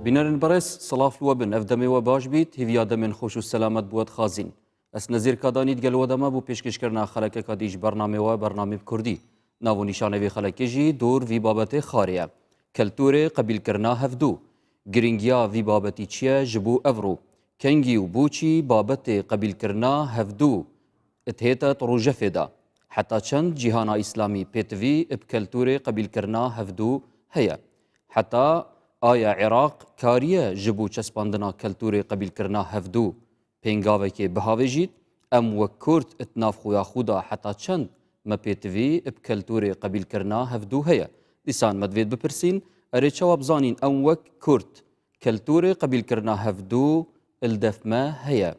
بینەرن بەڕێز سڵاف لوە بن ئەف دەمێ وە باش بیت هیویا دەمێن خۆش و سەلامەت بووەت خازین ئەس نەزیر کادانیت گەل وە دەمە بوو پێشکەشکردنا خەلەکەکە دیش بەرنامێوە بەرنامێ کوردی ناو و نیشانەوی خەلەکێ ژی دور ڤی بابەتێ خارێە کەلتورێ قەبیلکردنا هەڤدوو گرنگیا ڤی بابەتی چیە ژبوو ئەڤڕوو کەنگی و بوچی بابەتێ قەبیلکردنا هەڤدوو اتهێتە ڕوژەفێدا حتا چەند جیهانا ئیسلامی پێتڤی ب کەلتورێ قەبیلکردنا هەڤدوو هەیە حتا ئایا عێراق کاریە ژبوو چەسپاندنا کەلتورێ قەبیلکردنا هەڤدوو پێنگاوێکێ بهاوێژیت ئەم وەک کورد ت ناف خویا خودا حتا چەند مە پێتڤی ب کەلتورێ قەبیلکردنا هەڤدوو هەیە دیسان مە دڤێت بپرسین ئەرێ چەوا بزانین ئەم وەک کورد کەلتورێ قەبیلکردنا هەڤدوو ال دەف مە هەیە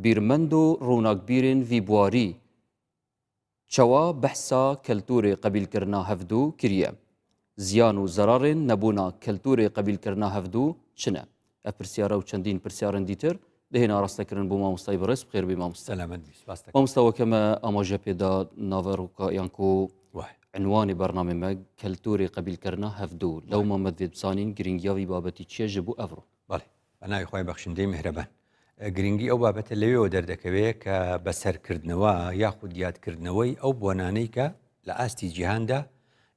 بیرمەند و ڕووناکبیرێن ڤی بواری چەوا بەحسا کەلتورێ قەبیلکردنا هەڤدوو کریە؟ زیان و زەرارێن نەبوونا کەلتورێ قەبیلکردنا هەڤدوو چنە؟ ئە پرسیارە و چەندین پرسیارن دیتر دهێن ئاراستەکردن بۆ مامۆستای بەڕێز بخێر بی مامۆستا. سەلامەت بی سپاس دەکەم. مامۆستا وەکە مە ئاماژە پێدا ناوەڕۆکا یان کو وای. عنوانی بەرنامەی مە کەلتورێ قەبیلکردنا هەڤدوو لەوما مە دڤێت بزانین گرنگیا وی بابەتی چیە ژ بوو ئەڤڕۆ. بەڵێ بە ناوی خوای بەخشندەی میهرەبان. گرنگی ئەو بابەتە لەوێوە دەردەکەوێ کە بەسەرکردنەوە یاخود یادکردنەوەی ئەو بۆنانەی کە لە ئاستی جیهاندا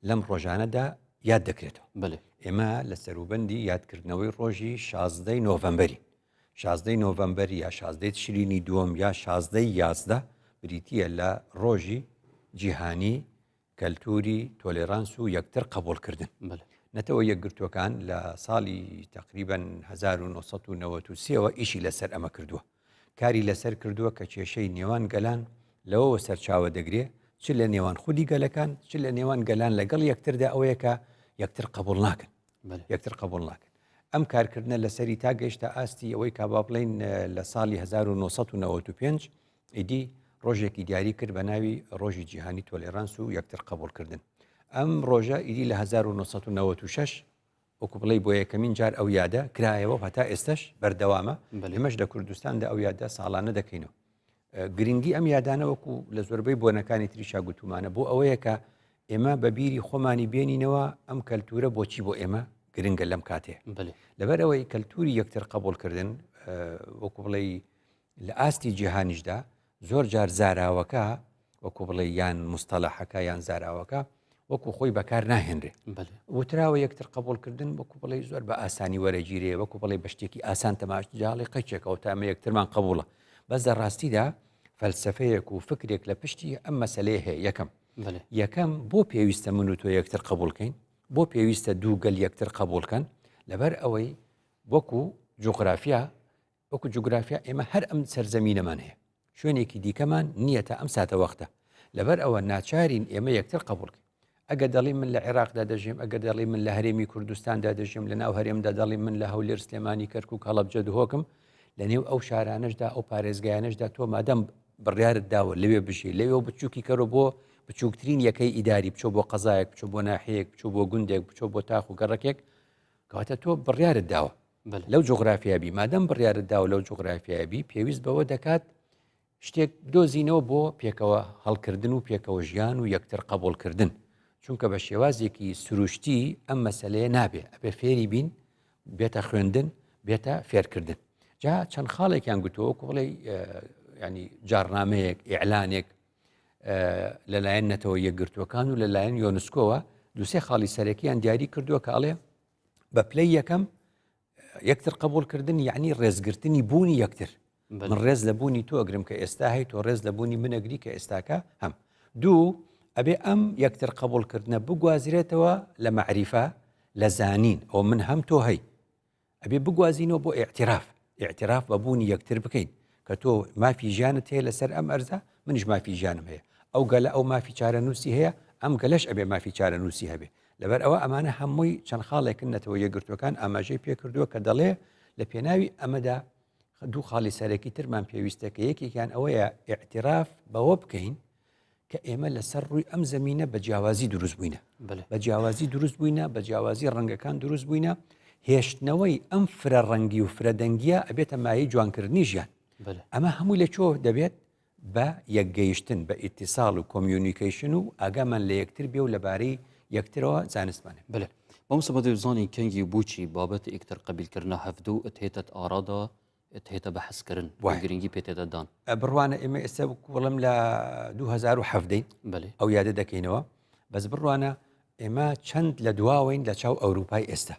لەم ڕۆژانەدا یاد دەکرێتەوە. بەلێ. ئێمە لە سەروبەندی یادکردنەوەی ڕۆژی شازدەی نۆڤەمبەرین. شازدەی نۆڤەمبەر یا شازدەی تشرینی دووەم یا شازدەی 11 بریتییە لە ڕۆژی جیهانی کەلتوری تۆلێرانس و یەکتر قبوڵکردن. نەتەوە یەکگرتووەکان لە ساڵی تەقریبەن 1993ەوە ئیشی لەسەر ئەمە کردووە. کاری لەسەر کردووە کە کێشەی نێوان گەلان لەوەوە سەرچاوە دەگرێ چ لە نێوان خودی گەلەکان چ لە نێوان گەلان لەگەڵ یەکتردا ئەوەیە کە یەکتر قبوڵ ناکەن. یەکتر قبوڵ ناکەن. ئەم کارکردنە لەسەری تا گەیشتە ئاستی ئەوەی کە با بڵێین لە ساڵی 1995 ئیدی ڕۆژێکی دیاری کرد بە ناوی ڕۆژی جیهانی تۆلێرانس و یەکتر قبوڵکردن. ئەم ڕۆژە ئیدی لە 1996 وەکو بڵێی بۆ یەکەمین جار ئەو یادە کرایەوە و هەتا ئێستش بەردەوامە ئێمەش لە کوردستاندا ئەو یادە ساڵانە دەکەینەوە. گرنگی ئەم یادانە وەکو لە زۆربەی بۆنەکانی تریشا گوتومانە بۆ ئەوەیە کە ئێمە بە بیری خۆمانی بێنینەوە ئەم کەلتورە بۆچی بۆ ئێمە گرنگە لەم کاتێ لەبەر ئەوەی کەلتوری یەکتر قبوڵکردن وەکو بڵێ لە ئاستی جیهانیشدا زۆر جار زاراوەکە وەکو بڵێ یان مستەلەحەکە یان زاراوەکە وەکو خۆی بەکار ناهێنرێ وتراوە یەکتر قبولکردن وەکو بڵێ زۆر بە ئاسانی وەرەگیرێ وەکو بڵێ بە شتێکی ئاسان تەماش جاڵی قەچێکەوە تا ئەمە یەکترمان قبوڵە بەس لە ڕاستیدا فەلسفەیەک و فکرێک لە پشتی ئەم مەسلەیە هەیە یەکەم یەکەم بۆ پێویستە من و تۆ یەکتر قبولکەین بۆ پێویستە دوو گەل یەکتر قبولکەن لەبەر ئەوەی وەکو جوگرافیا وەکو جوگرافیا ئێمە هەر ئەم سەرزەمینەمان هەیە شوێنێکی دیکەمان نییە تا ئەم ساتە وەختە لەبەر ئەوە ناچارین ئێمە یەکتر قبول کەین ئەگەر دەڵی من لە عێراقدا دەژیم ئەگەر دەڵی من لە هەرێمی کوردستاندا دەژیم لە ناو هەرێمدا دەڵی من لە هەولێر سلێمانی کەرکک هەڵەبجە دهۆکم لە نێو ئەو شارانەشدا ئەو پارێزگایانەشدا تۆ مادەم بڕیارت داوە لەوێ بژی لەوێ بچووکی کەرۆ بۆ بچووکترین یەکەی ئیداری بچۆ بۆ قەزایەک بچۆ بۆ ناحەیەک بچۆ بۆ گوندێک بچۆ بۆ تاخ و گەڕەکێک کەواتە تۆ بڕیارت داوە لەو جوغرافیا بی مادەم بڕیارت داوە لەو جوغرافیا بی پێویست بەوە دەکات شتێک دۆزینەوە بۆ پێکەوە هەڵکردن و پێکەوە ژیان و یەکتر قبولکردن چونکە بە شێوازێکی سروشتی ئەم مەسلەیە نابێ ئەبێ فێری بین بێتە خوێندن بێتە فێرکردن جا چەند خاڵێکیان گوتەوە کوڵی ینی جارنامەیەک ئیعلانێک لەلایەن نەتەوە یەکگرتووەکان و لەلایەن یۆنسکۆوە دوسێ خاڵی سەرەکییان دیاری کردووە کە ئەڵێ بە پلەی یەکەم یەکتر قبولکردن یعنی ڕێزگرتنی بوونی یەکتر من ڕێز لە بوونی تۆ ئەگرم کە ئێستا هەی تۆ ڕێز لە بوونی منەگری کە ئێستاکە هەم دوو ئەبێ ئەم یەکتر قبولکردنە بگوازرێتەوە لە مەعریفە لە زانین ئەو من هەم تۆ هەی ئەبێ بگوازینەوە بۆ ئیعتراف، ئیعتراف بە بوونی یەکتر بکەین کە تۆ مافی ژیانت هەیە لەسەر ئەم ئەرزە، منیش مافی ژیانم هەیە. ئەو گەلە ئەو مافی چارەنووسی هەیە، ئەم گەلەش ئەبێ مافی چارەنووسی هەبێ. لەبەر ئەوە ئەمانە هەمووی چەند خاڵێکن نەتەوە یەکگرتووەکان ئاماژەی پێ کردووە کە دەڵێ لە پێناوی ئەمەدا دوو خاڵی سەرەکی ترمان پێویستە کە یەکێکیان ئەوەیە ئیعتراف بەوە بکەین کە ئێمە لەسەر ڕووی ئەم زەمینە بە جیاوازی دروست بووینە بە جیاوازی دروست بووینە بە جیاوازی ڕەنگەکان دروست بووینە هێشتنەوەی ئەم فرە ڕەنگی و فرە دەنگیە ئەبێتە مایەی جوانکردنی ژیان ئەمە هەمووی لە چۆ دەبێت بە یەکگەیشتن بە ئیتیساڵ و communication و ئاگامان لە یەکتر بێ و لەبارەی یەکترەوە زانستمان بلێ. مامۆستا بە دەبزانین کەنگی و بۆچی بابەتی ئیکتر قەبیلکردنا هەڤدوو ئتهێتەت ئارادا ئتهێتە بەحسکردن و گرنگی پێ تێدە دان. بڕوانە ئێمە ئێستا وەکو بڵێم لە 2017 بەلێ. ئەو یادە دەکەینەوە بەس بڕوانە ئێمە چەند لە دواوەین لە چاو ئەوروپای ئێستا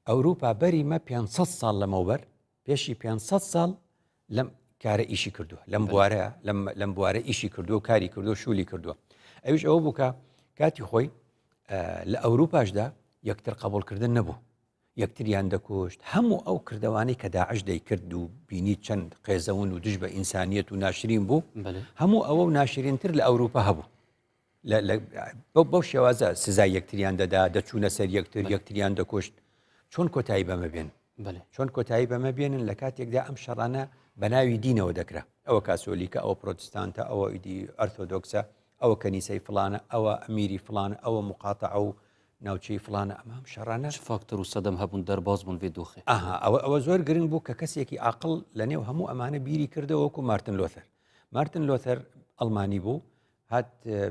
ئەوروپا بەری مە 500 ساڵ لەمەوبەر پێشی 500 ساڵ لەم کارە ئیشی کردووە لەم بوارە لەم بوارە ئیشی کردووە کاری کردو شولی کردووە ئەویش ئەوە بوو کە کاتی خۆی لە ئەوروپاشدا یەکتر قبولکردن نەبوو یەکتریان دەکوشت هەموو ئەو کردوانەی کە داعش دەیکرد و بینی چەند قێزەون و دژ بە ئینسانیەت و ناشرین بوو هەموو ئەوە و ناشرینتر لە ئەوروپا هەبوو بەو شێوازە سزای یەکتریان دەدا دەچوونە سەر یەکتر یەکتریان دەکوشت چۆن کۆتایی بەمە بێن چۆن کۆتایی بەمە بێنن لە کاتێکدا ئەم شەڕانە بە ناوی دینەوە دەکرا ئەوە کاسۆلیکە ئەوە پرۆتستانتە ئەوە ئیدی ئەرثۆدۆکسە ئەوە کەنیسەی فلانە ئەوە ئەمیری فلانە ئەوە مقاتەعە و ناوچەی فلانە ئەمە ئەم شەڕانە چ فاکتەر و سەدەم هەبوون دەرباز بوون vê دۆخێ؟ ئەها ئەوە ئەوە زۆر گرنگ بوو کە کەسێکی عاقڵ لە نێو هەموو ئەمانە بیری کردەوە وەکو مارتن لۆثەر مارتن لۆثەر ئەڵمانی بوو هات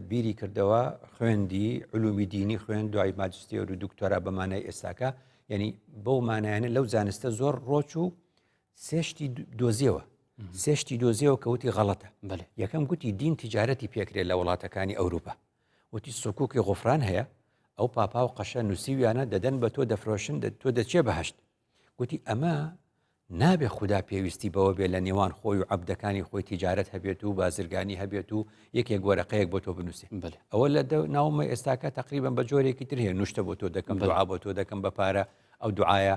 بیری کردەوە خوێندی علومی دینی خوێن دوای ماجستێر و دکتۆرا بە مانای ئێستاکە یعنی بەو مانایانە لەو زانستە زۆر ڕۆچ و سێشتی دۆزیەوە سێشتی دۆزیەوە کەوتی غەڵەتە یەکەم گوتی دین تیجارەتی پێکرێت لە وڵاتەکانی ئەوروپا وتی سکوکی غفران هەیە ئەو پاپا و قەشە نووسیویانە دەدەن بە تۆ دەفرۆشن تۆ دەچێ بەهشت گوتی ئەمە نابێ خودا پێویستی بەوە بێ لە نێوان خۆی و عەبدەکانی خۆی تیجارەت هەبێت و بازرگانی هەبێت و یەکێک وەرەقەیەک بۆ تۆ بنووسێ بەلێ. ئەوە لە ناومە ئێستاکە تەقریبەن بە جۆرێکی تر هەیە نوشتە بۆ تۆ دەکەم بەلێ. دوعا بۆ تۆ دەکەم بە پارە ئەو دوعایە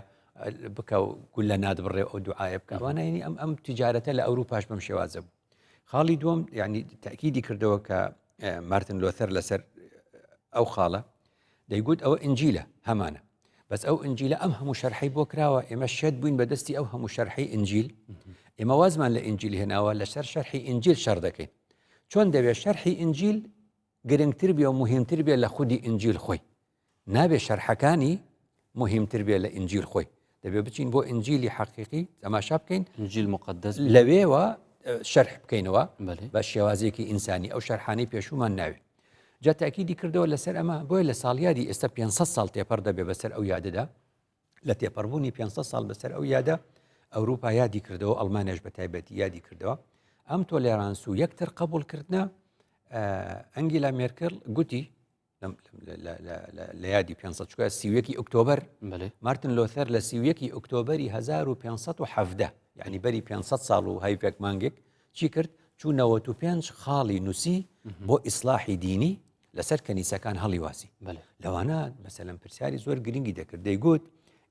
بکە و گولە ناتبڕێ ئەو دوعایە بکە ئەوانە یعنی ئەم ئەم تیجارەتە لە ئەوروپاش بەم شێوازە بوو خاڵی دووەم یعنی تاکیدی کردەوە کە مارتن لۆثەر لەسەر ئەو خاڵە دەیگوت ئەوە ئینجیلە هەمانە بەس ئەو ئینجیلە ئەم هەموو شەرحەی بۆ کراوە ئێمە شێت بووین بە دەستی ئەو هەموو شەرحەی ئینجیل ئێمە وازمان لە ئینجیل هێناوە لەسەر شەرحی ئینجیل شەڕ دەکەین چۆن دەبێت شەرحی ئینجیل گرنگتر بێ و مهمتر بێ لە خودی ئینجیل خۆی نابێ شەرحەکانی مهمتر بێ لە ئینجیل خۆی دەبێ بچین بۆ ئینجیلی حەقیقی تەماشا بکەین ئینجیل مقدس لەوێوە شەرح بکەینەوە بە شێوازێکی ئینسانی ئەو شەرحانەی پێشومان ناوێت جا تاکیدی کردەوە لەسەر ئەمە بۆیە لە ساڵیادی ئێستا 500 ساڵ تێپەڕ دەبێ بەسەر ئەو یادەدا لە تێپەڕبوونی 500 ساڵ بەسەر ئەو یادە ئەوروپا یادی کردەوە ئەڵمانیش بە تایبەتی یادی کردەوە ئەم tolerance و یەکتر قبولکردە ئەنگیلا مێرکل گوتی لە یادی 500 چکە سیوەکی ئۆکتۆبەر مارتن لۆثەر لە سیوەکی ئۆکتۆبەری 1517 یعنی بەری 500 ساڵ و هەیڤێک مانگێک چی کرد؟ چوو 95 خاڵی نووسی بۆ ئیسلاحی دینی لەسەر کەنیسەکان هەڵیواسی لەوانە مەسەلەن پرسیاری زۆر گرنگی دەکرد دەیگوت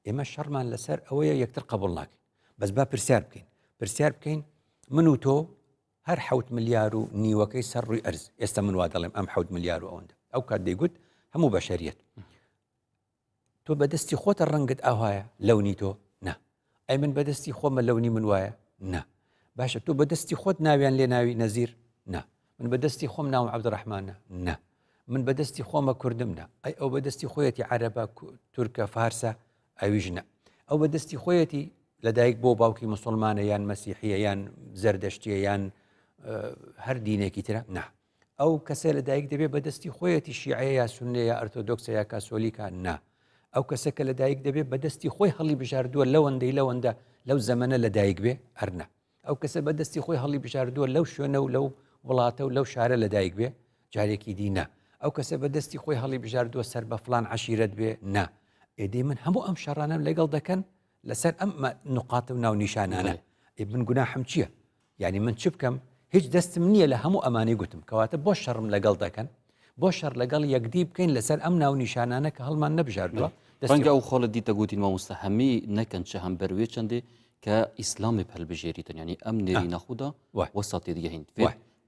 ئێمە شەڕمان لەسەر ئەوەیە یەکتر قبول ناکەین بەس با پرسیار بکەین پرسیار بکەین من و تۆ هەر حەوت ملیار و نیوەکەی سەر ڕووی ئەرز ئێستا من وا دەڵێم ئەم حەوت ملیار و ئەوەندە ئەو کات دەیگوت هەموو بەشەریەت تۆ بەدەستی خۆتە ڕەنگت ئاوایە لەونی تۆ نا ئەی من بەدەستی خۆمە لەونی من وایە نا باشە تۆ بەدەستی خۆت ناویان لێ ناوی نەزیر نا من بەدەستی خۆم ناوم عەبدوڕەحمانە نا من بەدەستی خۆمە کوردم نا ئەی ئەو بەدەستی خۆیەتی عەرەبە تورکە فارسە ئەویش نا ئەو بەدەستی خۆیەتی لەدایک بۆ باوکی مسلمانە یان مەسیحیە یان زەردەشتیە یان هەر دینێکی ترە نا ئەو کەسە لە دایک دەبێت بە دەستی خۆیەتی شیعەیە یا سوننەیە یا ئەرتۆدۆکسە یا کاسۆلیکە نا ئەو کەسە کە لە دایک دەبێت بە دەستی خۆی هەڵی بژاردووە لەوەندەی لەوەندە لەو زەمەنە لە دایک بێ ئەرنا ئەو کەسە بە دەستی خۆی هەڵی بژاردووە لەو شوێنە و لەو وڵاتە و لەو شارە لە دایک بێ جارێکی دی نا ئەو کەسە بە دەستی خۆی هەڵی بژاردووە سەر بە فلان عەشیرەت بێ نا ئێدی من هەموو ئەم شەڕانەم لەگەڵ دەکەن لەسەر ئەم نقاتە و ناونیشانانە ئێ من گوناحم چییە؟ یانی من چ بکەم هیچ دەستم نییە لە هەموو ئەمانەی گوتم کەواتە بۆ شەڕم لەگەڵ دەکەن بۆ شەڕ لەگەڵ یەکدی بکەین لەسەر ئەم ناونیشانانە کە هەڵمان نەبژاردووە ڕەنگە ئەو خۆڵە دیتە گوتین مامۆستا هەمی نەکەن چ هەم بەروێ چەندێ کە ئیسلامی هەلبژێریتن یعنی ئەم نێری نەخودا وەسا تێدگەهین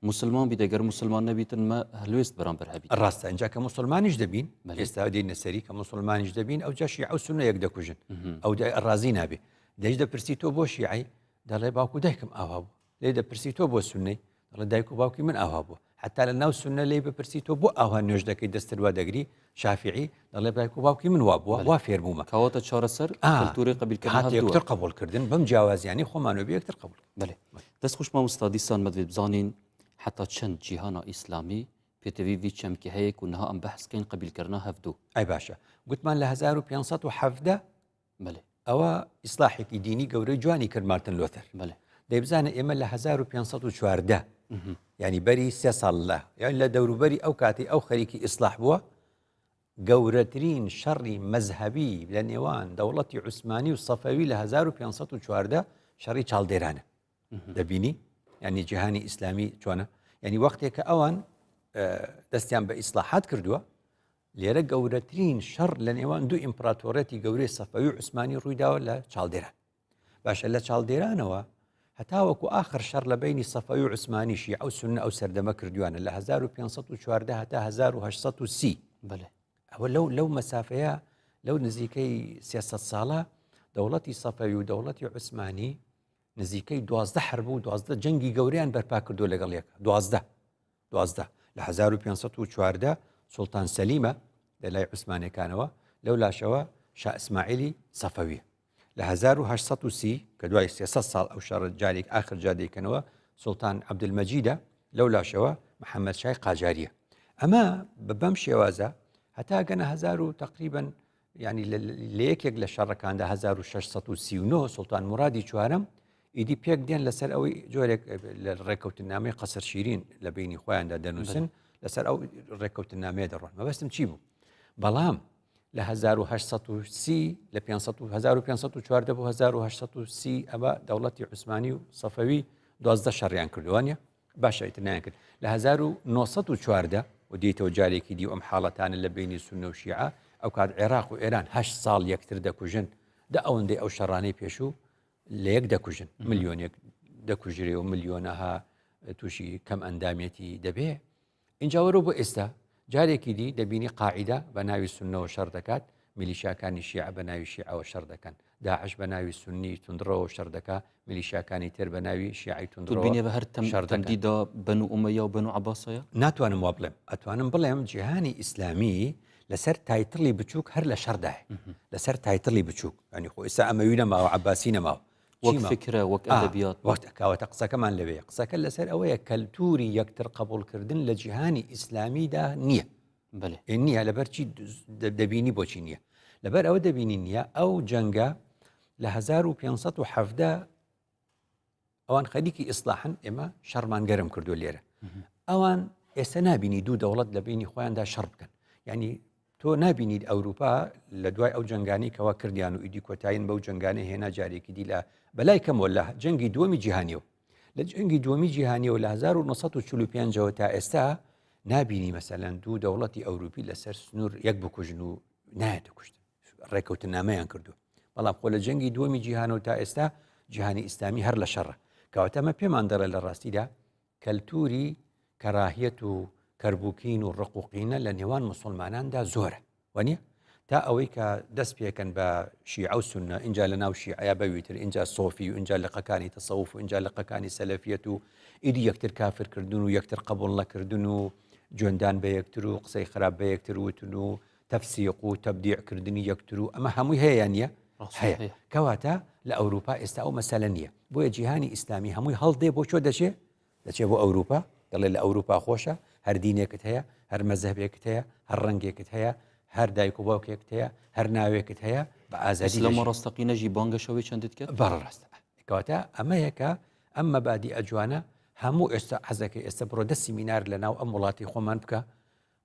مسلمان بیت ئەگەر مسلمان نەبیتن مە هەلوێست بەرامبەر هەبیت. ڕاستە ئینجا کە مسلمانیش دەبین ئێستا دێینە سەری کە مسلمانیش دەبین ئەو جا شیعە و سوننە یەک دەکوژن ئەو ڕازی نابێ لێش دەپرسی تۆ بۆ شیعەی دەڵێ باوک و دایکم ئاوا بوو لێ دەپرسی تۆ بۆ سوننەی دەڵێ دایک و باوکی من ئاوا بوو حتا لە ناو سوننە لێی بپرسی تۆ بۆ ئاوا نوێژ دەکەی دەستت وا دەگری شافعی دەڵێ دایک و باوکی من وا بووە وا فێر بوومە کەواتە چارەسەر کەلتوری قەبیلکردن هات یەکتر قبوڵکردن بەم جیاوازیانی خۆمان و یەکتر قبوڵ بەێ دەست خوش مامۆستا دیسان مەدوێت بزانین حتا چەند جیهانە ئیسلامی. پێتەوی ڤی چەمکی هەیە کو نها ئەم بەحس کەین قەبیلکردنا هەڤدوو. ئەی باشە گوتمان لە 1517 بەلێ. ئەوە ئیسلاحێکی دینی گەورەی جوانی کرد مارتن لۆتەر. بەلێ. دەی بزانە ئێمە لە 1514 یعنی بەری سێ ساڵ لە یان لە دەوروبەری ئەو کاتی ئەو خەریکی ئیسلاح بووە گەورەترین شەڕی مەزهەبی لە نێوان دەوڵەتی عوسمانی و سەفەوی لە 1514 شەڕی چاڵدێرانە. دەبینی ینی جیهانی ئیسلامی چۆنە ینی وەختێک کە ئەوان دەستیان بە ئیسلاحات کردووە لێرە گەورەترین شەڕ لە نێوان دوو ئیمپراتۆرەتی گەورەی سەفەوی عوسمانی ڕوویداوە لە چاڵدێران باشە لە چاڵدێرانەوە هەتاوەکو ئاخر شەڕ لە بینی سەفەوی و عوسمانی شیعە و سوننە ئەو سەردەمە کردویانە لە 1514 هەتا 1830 بەێ ئەوە لەو لەو مەسافەیە لەو نزیکەی 300 ساڵە دەوڵەتی سەفەوی و دەوڵەتی عوسمانی نزیکەی 12 حرب و 12 جەنگی گەوریان بەرپا کردو لەگەڵ یەک 12 12 لە 1514 سوڵتان سەلیمە لە لای عوسمانەکانەوە لەو لاشەوە شا ئیسماعیلی سەفەویە لە 1830 کە دوای 300 ساڵ ئەو شەڕە جارێک ئاخر جار دەیکەنەوە سوڵتان عەبدولمەجیدە لەو لاشەوە محەممەد شای قاجاریە ئەمە بە بەم شێوازە هەتا گەنە هزار و تقریبن ینی لە یەکێک لە شەڕەکاندا 1639 سوڵتان مرادی چوارەم ئیدی پێک دێن لەسەر ئەوەی جۆرێک لە ڕێککەوتنامەی قەسر شیرین لە بینی خۆیاندا دەنووسن لەسەر ئەو ڕێککەوتنامەیە دەڕۆن مەبەستم چی بوو بەڵام لە 1830 لە 1514 بۆ 1830 ئەوە دەوڵەتی عوسمانی و سەفەوی دوازدە شەڕیان کردووانە باشە ئیتر نایان کرد لە 1914 و دیتەوە جارێکی دی ئەم حاڵەتانە لە بینی سونە و شیعە ئەو کات عێراق و ئێران هەشت ساڵ یەکتر دەکوژن دە ئەوەندەی ئەو شەڕانەی پێشوو لە یەک دەکوژن ملیۆنێک دەکوژرێ و ملیۆنەها تووشی کەم ئەندامێتی دەبێ ئینجا وەرەوە بۆ ئێستا جارێکی دی دەبینی قاعیدە بە ناوی سوننەوە شەڕ دەکات، میلیشیاکانی شیعە بە ناوی شیعەوە شەڕ دەکەن، داعش بە ناوی سوننی توندڕەوە شەڕ دەکا، میلیشیاکانی تر بە ناوی شیعەی تو توندڕەوە دبینێ بە هەر تەم شەڕ دەکەن. تەمدیدا بەنو ئومەیە و بەنو عەباسەیە؟ ناتوانم وا بڵێم، ئەتوانم بڵێم جیهانی ئیسلامی لەسەر title ی بچووک هەر لە شەڕدایە، لەسەر title ی بچووک، یانی خۆ ئێستا ئەمەوی نەماوە، عەباسی نەماوە، وەک فکرە وەک ئەدەبیات وەخت کاوەتە قسەکەمان لەوێ قسەکە لەسەر ئەوەیە کەلتوری یەکتر قبولکردن لە جیهانی ئیسلامیدا نییە نییە لەبەر چی دەبینی بۆچی نییە لەبەر ئەوە دەبینی نییە ئەو جەنگە لە 1517 ئەوان خەریکی ئیسلاحن ئێمە شەڕمان گەرم کردو لێرە ئەوان ئێستا نبینی دوو دەوڵەت لە بینی خۆیاندا شەڕ بکەن یعنی تۆ نابینیت ئەوروپا لە دوای ئەو جەنگانەی کەوا کردیان و ئیدی کۆتایین بەو جەنگانەی هێنا جارێکی دی لە بەلای کەمەوە لە جەنگی دووەمی جیهانیەوە لە جەنگی دووەمی جیهانیەوە لە 1945ەوە تا ئێستا نابینی مەسەلەن دوو دەوڵەتی ئەوروپی لەسەر سنوور یەک بکوژن و نایەتە کوشتن ڕێکەوتنامەیان کردو بەڵام خۆ لە جەنگی دووەمی جیهانەوە تا ئێستا جیهانی ئیسلامی هەر لە شەڕە کەواتە ئەمە پێمان دەڵێ لە ڕاستیدا کەلتوری کەراهیەت و کەربوکین و ڕق و قینە لە نێوان موسڵماناندا زۆرە وانیە؟ تا ئەوەی کە دەست پێکەن بە شیعە و سوننە ئینجا لە ناو شیعەیا بەوی تر ئینجا سۆفی و ئینجا لقەکانی تەسەوف و ئینجا لقەکانی سەلەفیەت و ئیدی یەکتر کافرکردن و یەکتر قبوڵ نەکردن و جوێندان بە یەکتر و قسەی خراپ بە یەکتر وتن و تەفسیق و تەبدیع کردنی یەکتر و ئەمە هەمووی هەیە یان نییە؟ هەیە کەواتە لە ئەوروپا ئێستا ئەو مەسەلە نییە بۆیە جیهانی ئیسلامی هەمووی هەڵدێ بۆ کوێ دەچێ دەچێ بۆ ئەوروپا دەڵێ لە ئەوروپا خۆشە هەر دینێکت هەیە هەر مەزهبێکت هەیە هەر ڕەنگێکت هەیە هەر دایک و باوکێکت هەیە هەر ناوێکت هەیە بە ئازادی ئیسلام ڕاستەقینە ژی بانگەشەوەی چەندت کرد بەڕاستە کەواتە ئەمەیە کە ئەم مەبادی ئەجوانە هەموو ئێستا حەزەکەی ئێستا بڕۆ دە سیمینار لە ناو ئەم وڵاتی خۆمان بکە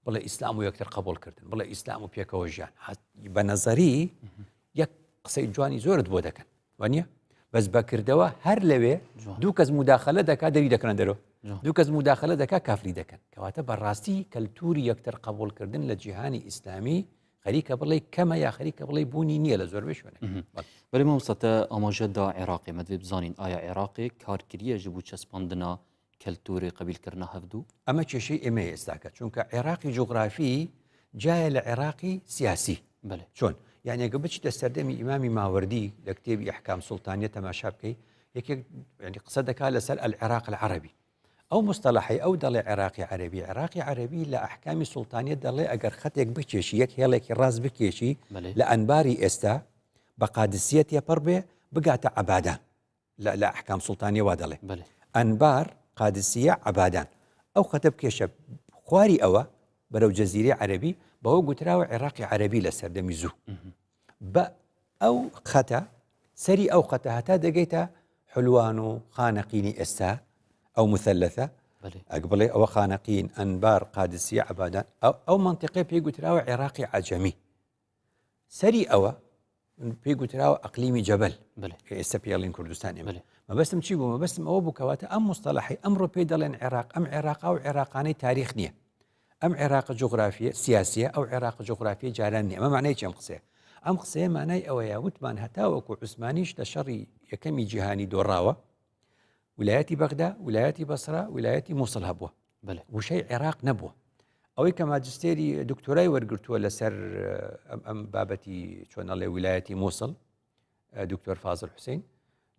بڵێ ئیسلام و یەکتر قبول کردن بڵێ ئیسلام و پێکەوە ژیان بە نەزەری یەک قسەی جوانی زۆرت بۆ دەکەن وانە بەس بەکردەوە هەر لەوێ دوو کەس مداخلە دەکات دەری دەکەن دەرەوە دوو کەس مداخلە دەکات کافری دەکەن کەواتە بەڕاستی کەلتوری یەکتر قبولکردن لە جیهانی ئیسلامی خەریکە بڵێ کەمە یا خەریکە بڵێ بوونی نییە لە زۆربەی شوێنە بەێ مامۆستا ئاماژە دا عێراقی مەدوێ بزانین ئایا عێراقی کارکردە ji بۆ چەسپاندنا کەلتوری قەبیلکردنا هەڤدوو؟ ئەمە کێشەی ئێمەیە ئێستاکە چونکە عێراقی جوغرافی جایە لە عێراقی سیاسی بەێ چۆن یعنی ئەگە بچیتە سەردەمی ئیمامی ماوەردی لە کتێبی ئەحکام سوڵتانیە تەماشا بکەی یەکێک یعنی قسە دەکات لەسەر العراق العربی ئەو مستەلەحەی ئەو دەڵێ عێراقی عەرەبی عێراقی عەرەبی لە ئەحکامی سوڵتانیە دەڵێ ئەگەر خەتێک بکێشی یەک هێڵێکی ڕاست بکێشی لە ئەنباری ئێستا بە قادسیە تێپەڕ بێ بگاتە عەبادان لە لە ئەحکام سوڵتانیە وا دەڵێ ئەنبار قادسیە عەبادان ئەو خەتە بکێشە. خواری ئەوە بەرەو جەزیرەی عەرەبی بەوە گوتراوە عێراقی عەرەبی لە سەردەمی زوو بە ئەو خەتە سەری ئەو خەتە هەتا دەگەیتە حلوان و خانەقینی ئێستا ئەو مثلثە ئەگ بڵێ ئەوە خانەقین ئەنبار قادسیە عبادان ئەو منطقەی پێی گوتراوە عێراقی عجەمی سەری ئەوە پێی گوتراوە ئەقلیمی جەبل کە ئێستا پێڵین کوردستان ئێمە مەبەستم چی بوو مەبەستم ئەوە بوو کەواتە ئەم مستەلحی ئەمڕۆ پێی دەڵێن عێراق ئەم عێراق و عێراقانەی تاریخ نییە ئەم عێراق جوگرافیە سیاسیە ئەو عێراق جوگرافیە جاران نیە ئەمە معنای چی ئەم قسەیە ئەم قسەیە مانای ئەوەیە وتمان هەتاوەکو عوسمانیش لە شەڕی یەکەمی جیهانی دۆڕاوە ولایەتی بەغدا ولایەتی بەسرا ولایەتی مووسڵ هەبووە وشەی عێراق نەبووە ئەوەی کە ماجستێری دکتۆرای وەرگتووە لەسەر ئەم بابەتی چۆنەڵێ ولایەتی مووسڵ دکتۆر فازل حوسین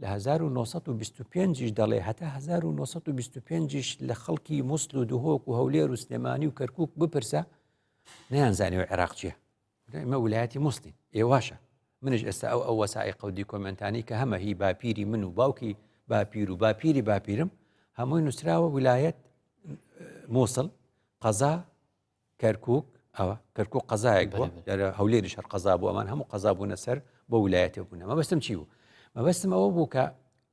لە 1925 دەڵێ هەتا 1925 لە خەڵکی مووسڵ و دهۆک و هەولێر و سلێمانی و کەرکک بپرسە نیانزانیەوە عێراق چییە ئێمە ولایەتی موسڵین ئێ واشە منش ئێستا ئەو ئەو وەسائیقە و دیکۆمێنتانی کە هەمە هی باپیری من و باوکی باپیر و باپیری باپیرم هەمووی نووسراوە ولایەت مووسڵ قەزا کەرکک ئەوە کەرکک قەزایەک بووە هەولێری شەر قەزا بوو ئەمان هەموو قەزا بوونە سەر بۆ ولایەتێ بوونە مەبەستم چی بوو مەبەستم ئەوە بوو کە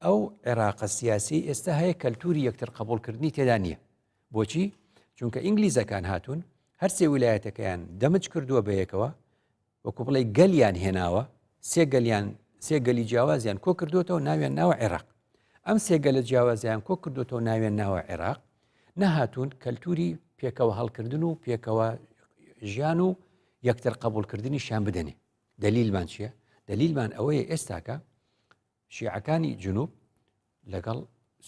ئەو عێراقە سیاسی ئێستا هەیە کەلتوری یەکتر قبولکردنی تێدا نییە بۆچی؟ چونکە ئینگلیزەکان هاتوون هەرسێ ویلایەتەکەیان دەمج کردووە بەیەکەوە وەکو بڵێ گەلیان هێناوە سێ گەلیان سێ گەلی جیاوازیان کۆ کردوێتەوە ناویان ناوە عێراق ئەم سێ گەلە جیاوازیان کۆ کردوێتەوە ناویان ناوە عێراق نەهاتوون کەلتوری پێکەوە هەڵکردن و پێکەوە ژیان و یەکتر قبولکردنیشیان بدەنێ دەلیلمان چییە؟ دەلیلمان ئەوەیە ئێستاکە شیعەکانی جنوب لەگەڵ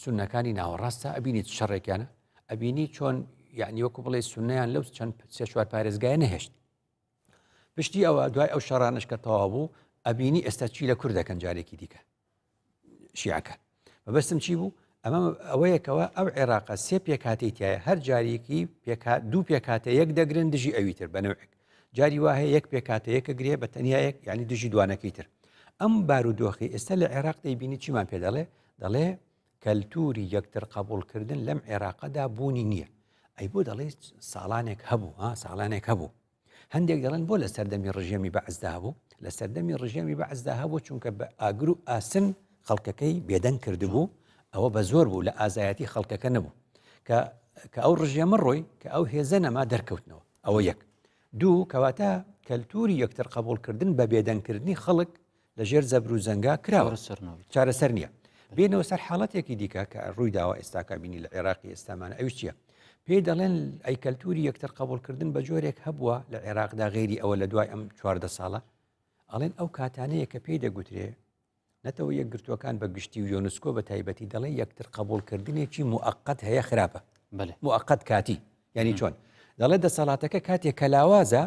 سونەکانی ناوەڕاستە ئەبینی چ شەڕێکیانە ئەبینی چۆن یعنی وەکو بڵێ سونەیان لەو چەند سێ چوار پارێزگایە نەهێشت پشتی ئەوە دوای ئەو شەڕانش کە تەواو بوو ئەبینی ئێستا چی لە کورد دەکەن جارێکی دیکە شیعەکە مەبەستم چی بوو ئەمە ئەوەیەکەوە ئەو عێراقە سێ پێکهاتەی تایە هەر جارێکی پێکات دوو پێکهاتە یەک دەگرن دژی ئەوی تر بەنەوەک جاری وا هەیە یەک پێکهاتە یەکە گرێ بە تەنیا یەک یعنی دژی دوانەکەی تر ئەم بارودۆخی ئێستا لە عێراق دەیبینی چیمان پێ دەڵێ دەڵێ کەلتوری یەکتر قبولکردن لەم عێراقەدا بوونی نییە ئەی بۆ دەڵێ ساڵانێک هەبوو ها ساڵانێک هەبوو هەندێک دەڵێن بۆ لە سەردەمی ڕژێمی بەعسدا هەبوو لە سەردەمی ڕژێمی بەعسدا هەبوو چونکە بە ئاگر و ئاسن خەڵکەکەی بێدەنگ کردبوو ئەوە بە زۆر بوو لە ئازایەتی خەڵکەکە نەبوو کە کە ئەو ڕژێمە ڕۆی کە ئەو هێزە نەما دەرکەوتنەوە ئەوە یەک دوو کەواتە کەلتوری یەکتر قبولکردن بە بێدەنگکردنی خەڵک لە ژێر زەبر و زەنگا کراوە چارەسەر نییە بێنەوە سەر حاڵەتێکی دیکە کە ڕووی داوە ئێستاکە بینی لە عێراقی ئێستامانە ئەوش چییە پێی دەڵێن ئەی کەلتوری یەکتر قبولکردن بە جۆرێک هەبووە لە عێراقدا غێری ئەوە لە دوای ئەم 14 ساڵە ئەڵێن ئەو کاتانەیە کە پێی دەگوترێ نەتەوە یەکگرتووەکان بە گشتی و یۆنسکۆ بە تایبەتی دەڵێ یەکتر قبوڵکردنێکی موئەقەت هەیە خراپە موئەقەت کاتی یعنی چۆن دەڵێ دەسەڵاتەکە کاتێک کە لاوازە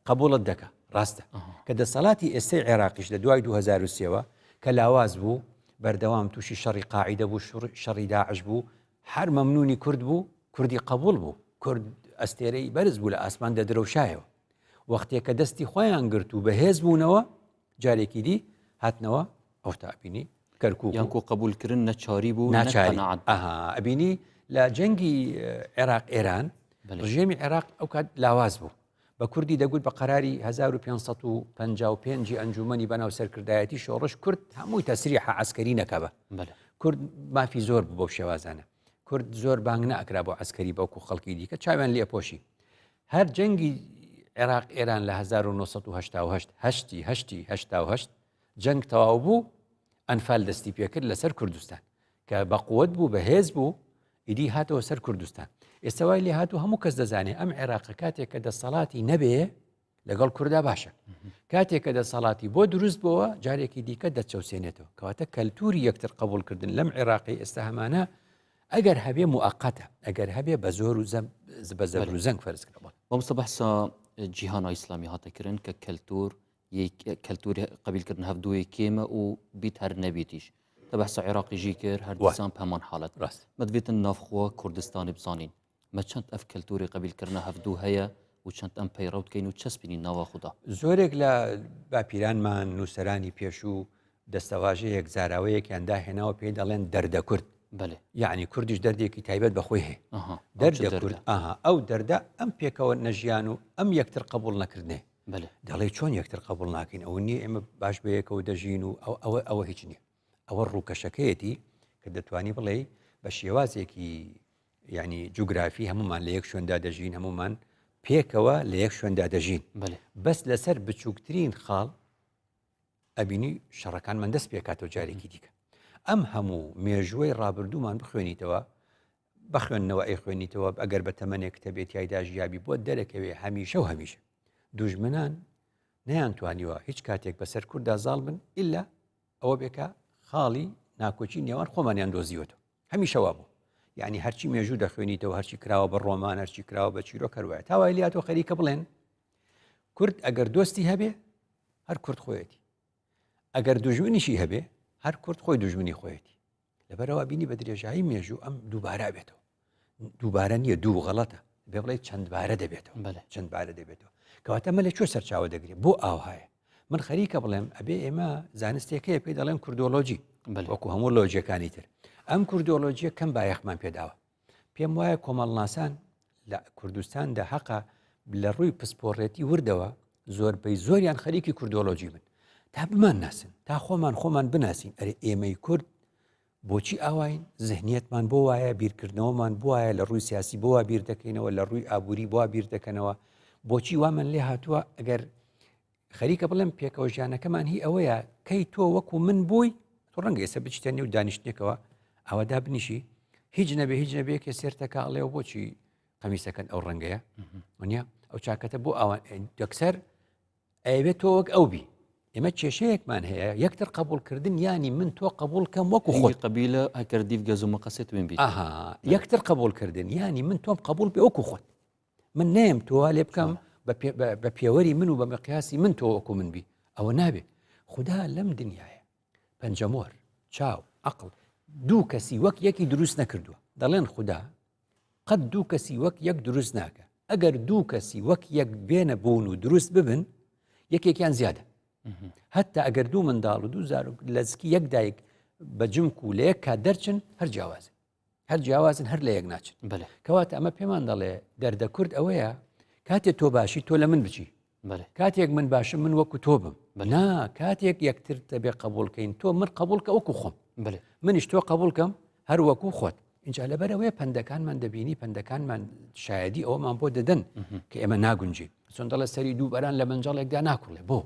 قبوڵت دەکا ڕاستە کە دەسەڵاتی ئێستەی عێراقیش لە دوای 2023ەوە کە لاواز بوو بەردەوام تووشی شەڕی قاعیدە بوو شەڕی داعش بوو هەر مەمنونی کورد بوو کوردی قبول بوو کورد ئەستێرەی بەرز بوو لە ئاسمان دەدرەوشایەوە وەختێک کە دەستی خۆیان گرت و بەهێز بوونەوە جارێکی دی هاتنەوە ئەوتا ئەبینی کەرکوک یان کو قبولکردن نەچاری بوو ناچاری ئەها ئەبینی لە جەنگی عێراق ئێران ڕژێمی عێراق ئەو کات لاواز بوو بە کوردی دەگوت بە قەراری 1555 ئەنجومەنی بەناو سەرکردایەتی شۆڕش کورد هەمووی تەسریحە عسکەری نەکەبە کورد مافی زۆر بوو بەو شێوازانە کورد زۆر بانگ نەکرا بۆ عسکەری بەوکو خەڵکی دیکە چاویان لێپۆشی هەر جەنگی عێراق ئێران لە 1970 هەشتی هەشتی هەشتا جەنگ تەواو بوو ئەنفال دەستی پێکرد لەسەر کوردستان کە بەقوت بوو بەهێز بوو ئیدی هاتەوە سەر کوردستان ئێستا وای لێ هاتوو هەموو کەس دەزانێ ئەم عێراقە کاتێک کە دەسەڵاتی نەبێ لەگەڵ کوردا باشە کاتێک کە دەسەڵاتی بۆ دروست بۆوە جارێکی دیکە دەچەوسێنێتەوە کەواتە کەلتوری یەکتر قبولکردن لەم عێراقی ئێستا هەمانە ئەگەر هەبێ موقتە ئەگەر هەبێ بە زۆر و بە زەبر و زەنگ فەرز کرا. مامۆستا بەحسا جیهانا ئیسلامی هاتە کرن کە کەلتور کەلتور قبیلکردن هەڤدووێ کێمە و بیت هەر نەبیتیش تە بەحسا عێراقی ژی کرد هەر دیسان هەمان حاڵەت ڕاست مەدوێتن ناوخوا کوردستانی بزانین مە چەند ئەف کەلتوری قبیلکردنە هەڤدوو هەیە و چەند ئەم پەیڕەو دکەین و چەسپینین ناوا خودا. زۆرێک لە باپیرانمان نووسەرانی پێشوو دەستەواژەیەک زاراوەیەکیان داهێناوە پێی دەڵێن دەردەکورد. بەێ یعنی کوردیش دەردێکی تایبەت بە خۆی هەیە دەردە کورد ئاها ئەو دەردە ئەم پێکەوە نەژیان و ئەم یەکتر قبول نەکردنێ دەڵێ چۆن یەکتر قبول ناکەین ئەوە نییە ئێمە باش بەیەکەوە دەژین و ئەو ئەوە ئەوە هیچ نییە ئەوە ڕووکەشەکەیەتی کە دەتوانی بڵێ بە شێوازێکی یعنی جوگرافی هەمومان لە یەک شوێندا دەژین هەمومان پێکەوە لە یەک شوێندا دەژین بەس لەسەر بچووکترین خاڵ ئەبینی شەڕەکانمان دەست پێکاتەوە جارێکی دیکە ئەم هەموو مێژووی ڕابردوومان بخوێنیتەوە بەخوێندنەوە ئەیخوێنیتەوە ئەگەر بە تەمەنێک تەبێت تایدا ژیابی بۆ دەرەکەوێ هەمیشە و هەمیشە دوژمنان نەیانتوانیوە هیچ کاتێک بەسەر کووردا زاڵ بن ئللا ئەوە بێکە خاڵی ناکۆکی نێوان خۆمانیان دۆزیوەتەوە هەمیشە وا بوو یعنی هەرچی مێژوو دەخوێنیتەوە هەرچی کراوە بە ڕۆمان هەرچی کراوە بە چیرۆک هەروایە تا وای لاتۆ خەریکە بڵێن کورد ئەگەر دۆستی هەبێ هەر کورد خۆیەتی ئەگەر دوژمنیشی هەبێ هەر کورد خۆی دوژمنی خۆیەتی لەبەرەوە بینی بە درێژایی مێژوو ئەم دووبارە بێتەوە دووبارە نییە دوو غەڵەتە بێ بڵێ چەند بارە دەبێتەوە چەند بارە دەبێتەوە کەواتە ئەمە لە کوێ سەرچاوە دەگرێت بۆ ئاوهایە من خەریکە بڵێم ئەبێ ئێمە زانستێکەیە پێی دەڵێن کوردۆلۆجی وەکو هەموو لۆجیەکانی تر ئەم کوردۆلۆجیە کەم بایەخمان پێداوە پێم وایە کۆمەڵناسان لە کوردستاندا حەقە لە ڕووی پسپۆڕێتی وردەوە زۆربەی زۆریان خەریکی کوردۆلۆجی بن تا بمان ناسن تا خۆمان خۆمان بناسین ئەرێ ئێمەی کورد بۆچی ئاواین زهنیەتمان بۆ وایە بیرکردنەوەمان بوایە لە ڕووی سیاسی بۆ وا بیر دەکەینەوە لە ڕووی ئابووری بۆ بیر دەکەنەوە بۆچی وامان لێ هاتووە ئەگەر خەریکە بڵێم پێکەوە ژیانەکەمان هی ئەوەیە کەی تۆ وەکو من بووی تۆ ڕەنگە ئێستا بچیتە نێو دانیشتنێکەوە ئەوە دابنیشی هیچ نەبێ هیچ نەبێ کە سێرتەکە ئەڵێەوە بۆچی قەمیسەکەن ئەو ڕەنگەیە نیە ئەو چاکەتە بۆ ئەوان یەکسەر ئەیەوێت تۆ وەک ئەو بی ئێمە کێشەیەکمان هەیە یەکتر قبولکردن ینی من تۆ قبول کەم وەکو خۆی قبیلە ئەگەر دیف گەز و مقەسێت وێن بی ئەها یەکتر قبولکردن ینی من تۆم قبول بێ وەکو خۆت من نێم تۆ لێ بکەم بە پێوەری من و بە مقیاسی من تۆ وەکو من بی ئەوە نابێ خدا لەم دنیاە پەنجەمۆر چاو عقل دوو کەسی وەک یەکی دروست نەکردووە دەڵێن خدا قەت دوو کەسی وەک یەک دروست ناکە ئەگەر دوو کەسی وەک یەک بێنە بوون و دروست ببن یەکێکیان زیادە هەتا ئەگەر دوو منداڵ و دوو زارۆک لە زکی یەک دایک بە جمک و لە یەک کات دەرچن هەر جیاوازن هەر جیاوازن هەر لە یەک ناچن کەواتە ئەمە پێمان دەڵێ دەردە کورد ئەوەیە کاتێ تۆ باشی تۆ لە من بچی کاتێک من باشم من وەکو تۆ بم نا کاتێک یەکتر دەبێ قبولکەین تۆ من قبولکە وەکو خۆم منیش تۆ قبولکەم هەر وەکو خۆت اینجا لەبەرەوەی پەندەکانمان دەبینی پەندەکانمان شایدی ئەومان بۆ دەدەن کە ئێمە ناگونجی چۆن دەڵێ سەری دوو بەران لە مەنجەڵێکدا ناکوڵێ بۆ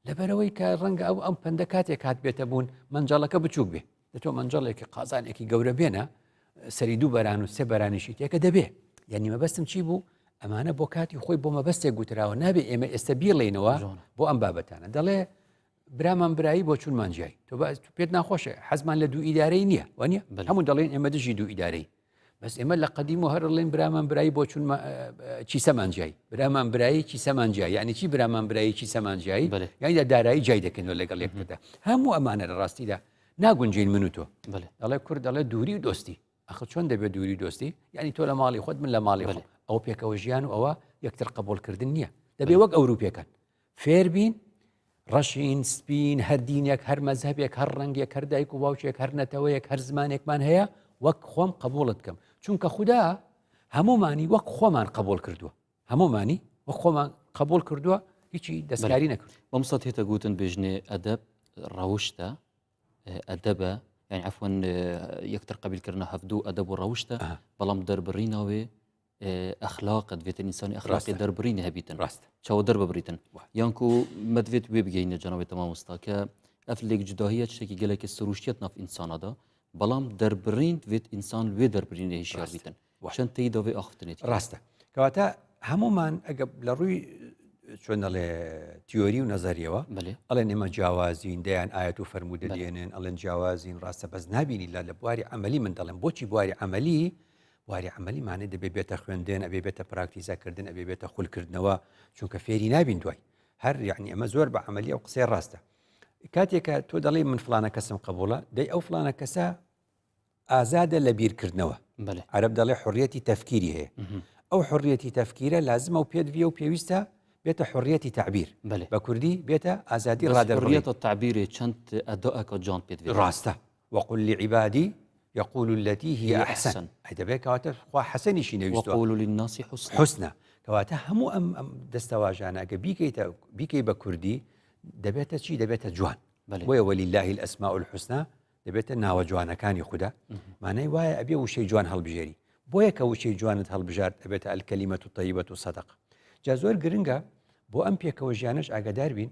لەبەرەوەی کە ڕەنگە ئەو ئەم پەندە کاتێک هات بێتە بوون مەنجەڵەکە بچووک بێ دەتۆ مەنجەڵێکی قازانێکی گەورە بێنە سەری دوو بەران و سێ بەرانیشی تێکە دەبێ یعنی مەبەستم چی بوو ئەمانە بۆ کاتی خۆی بۆ مەبەستێک گوتراوە نابێ ئێمە ئێستا بیڵێنەوە بۆ ئەم بابەتانە دەڵێ برامان برایی بۆ چونمان جیای تۆ پێت ناخۆشە حەزمان لە دوو ئیدارەی نییە وانە هەموو دەڵێن ئێمە دژی دوو ئیدارەی بەس ئێمە لە قەدیم و هەرڵێن برامان برایی بۆ چون چیسەمان جیای برامان برایی چیسەمان جیای یعنی چی برامان برایی چیسەمان جیایی یعنی لە دارایی جای دەکەنەوە لەگەڵ یەکتردا هەموو ئەمانە لە ڕاستیدا ناگونجین من و تۆ دەڵێ کورد دەڵێ دووری و دۆستی ئەخ چۆن دەبێت دووری دۆستی یعنی تۆ لە ماڵی خۆت من لە ماڵی خۆم ئەو پێکەوە ژیان و ئەوە یەکتر قبولکردن نییە دەبێ وەک ئەوروپیەکان فێربین ڕەشین سپین هەر دینێک هەر مەزهەبێک هەر ڕەنگێک هەر دایک و باوکێک هەر نەتەوەیەک هەر زمانێکمان هەیە وەک خۆم قبوڵت کەم چونکە خودا هەمومانی وەک خۆمان قبول کردووە هەمومانی وەک خۆمان قبول کردووە هیچی دەستکاری نەکرد مامۆستا تێتە گوتن بێژنێ ئەدەب ڕەوشتە ئەدەبە یعنی عفوا یەکتر قبیلکردنە هەفدوو ئەدەب و ڕەوشتە بەڵام دەربڕینەوەێ ئەخلاقە دەبێتن ئینسانی ئەخلاقی دەربڕینی هەبیتن ڕاست چاوە دەرببریتن یانکو مەدوێت وێ بگەینە جەناوی تەمامۆستا کە ئەف لێک جوداهیە شتێکی گەلێکی سروشتیت ناف ئینسانەدا بەڵام دەربڕین وێت ئینسان وێ دەربرینە هیشیار بیتن چەند تێی دەوێ ئاخفتنێت ڕاستە کەواتە هەمومان ئەگە لە ڕووی چۆن دەڵێ تیۆری و نەزەریەوە ئەڵێن ئێمە جیاوازین دەیان ئاەت و فەرموودە دێنن ئەڵێن جیاوازین ڕاستە بەس نبینی لە لە بواری عملی من دەڵێم بۆچی بواری عملی بواری عەمەلی مانای دەبێ بێتە خوێندن ئەبێ بێتە پراکتیزەکردن ئەبێ بێتە خولکردنەوە چونکە فێری نابین دوای هەر یعنی ئەمە زۆر بە عەمەلی ئەو قسەی ڕاستە کاتێکە تۆ دەڵێ من فلانە کەسم قبوڵە دەی ئەو فلانە کەسە ئازادە لە بیرکردنەوە عەرب دەڵێ حڕیەتی تەفکیری هەیە ئەو حڕیەتی تەفکیرە لازمە و پێدویە و پێویستە بێتە حڕیەتی تعبیر بە کوردی بێتە ئازادی ڕادەربڕیەتە تعبیرێ چەند ئەدۆئەکە جان پێت ڕاستە وقل لعبادی. یقول التي هي احسن ئەی دەبێت کەواتە خوا حەسەنیشی نەویستوە وقولوا للناس حسنا حسنا کەواتە هەموو ئەم ئەم دەستەواژانە ئەگە بیکەیتە بیکەی بە کوردی دەبێتە چی دەبێتە جوان بۆیە ولله الاسماء الحسنى دەبێتە ناوە جوانەکانی خودا مانای وایە ئەبێ وشەی جوان هەڵبژێری بۆیە کە وشەی جوانت هەڵبژارد ئەبێتە الکلمة الطیبة صدقە جا زۆر گرنگە بۆ ئەم پێکەوە ژیانەش ئاگادار بین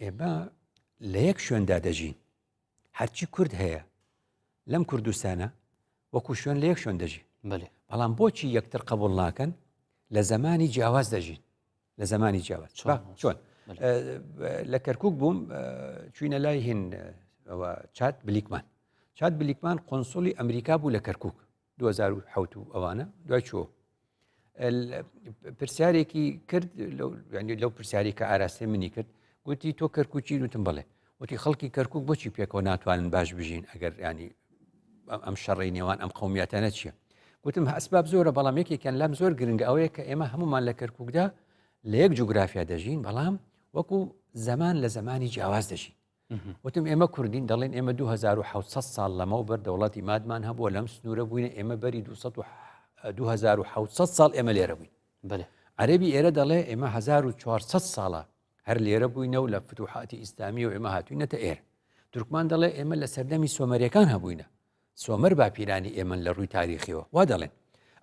ئێمە لە یەک شوێندا دەژین هەرچی کورد هەیە لەم کوردستانە وەکو شوێن لە یەک شوێن دەژی بەڵام بۆچی یەکتر قبول ناکەن لە زمانی جیاواز دەژین لە زمانی جیاواز چۆن لە کەرکک بووم چوینە لای هین چات بلیکمان چات بلیکمان قۆنسولی ئەمریکا بوو لە کەرکک 2007 و ئەوانە دوای چۆ پرسیارێکی کرد لەو پرسیاری کە ئاراستەی منی کرد گوتی تۆ کەرکوچی وتم بڵێ وتی خەڵکی کەرکک بۆچی پێکەوە ناتوانن باش بژین ئەگەر ینی ئەم شەڕی نێوان ئەم قومیاتانە چییە؟ گوتم ئەسباب زۆرە بەڵام یەکێکیان لام زۆر گرنگە ئەوەیە کە ئێمە هەمومان لە کەرککدا لە یەک جوگرافیا دەژین بەڵام وەکو زەمان لە زمانی جیاواز دەژین وتم ئێمە کوردین دەڵێن ئێمە 2600 ساڵ لەمەوبەر دەوڵەتی مادمان هەبووە لەم سنوورە بووینە ئێمە بەری 2600 ساڵ ئێمە لێرە بووین بەێ عەربی ئێرە دەڵێ ئێمە 1400 ساڵە هەر لێرە بووینە و لە فتوحاتی ئیسلامی و ئێمە هاتوینەتە ئێرە تورکمان دەڵێ ئێمە لە سەردەمی سۆمەریەکان هەبووینە سۆمەر باپیرانی ئێمەن لە ڕووی تاریخیەوە وا دەڵێن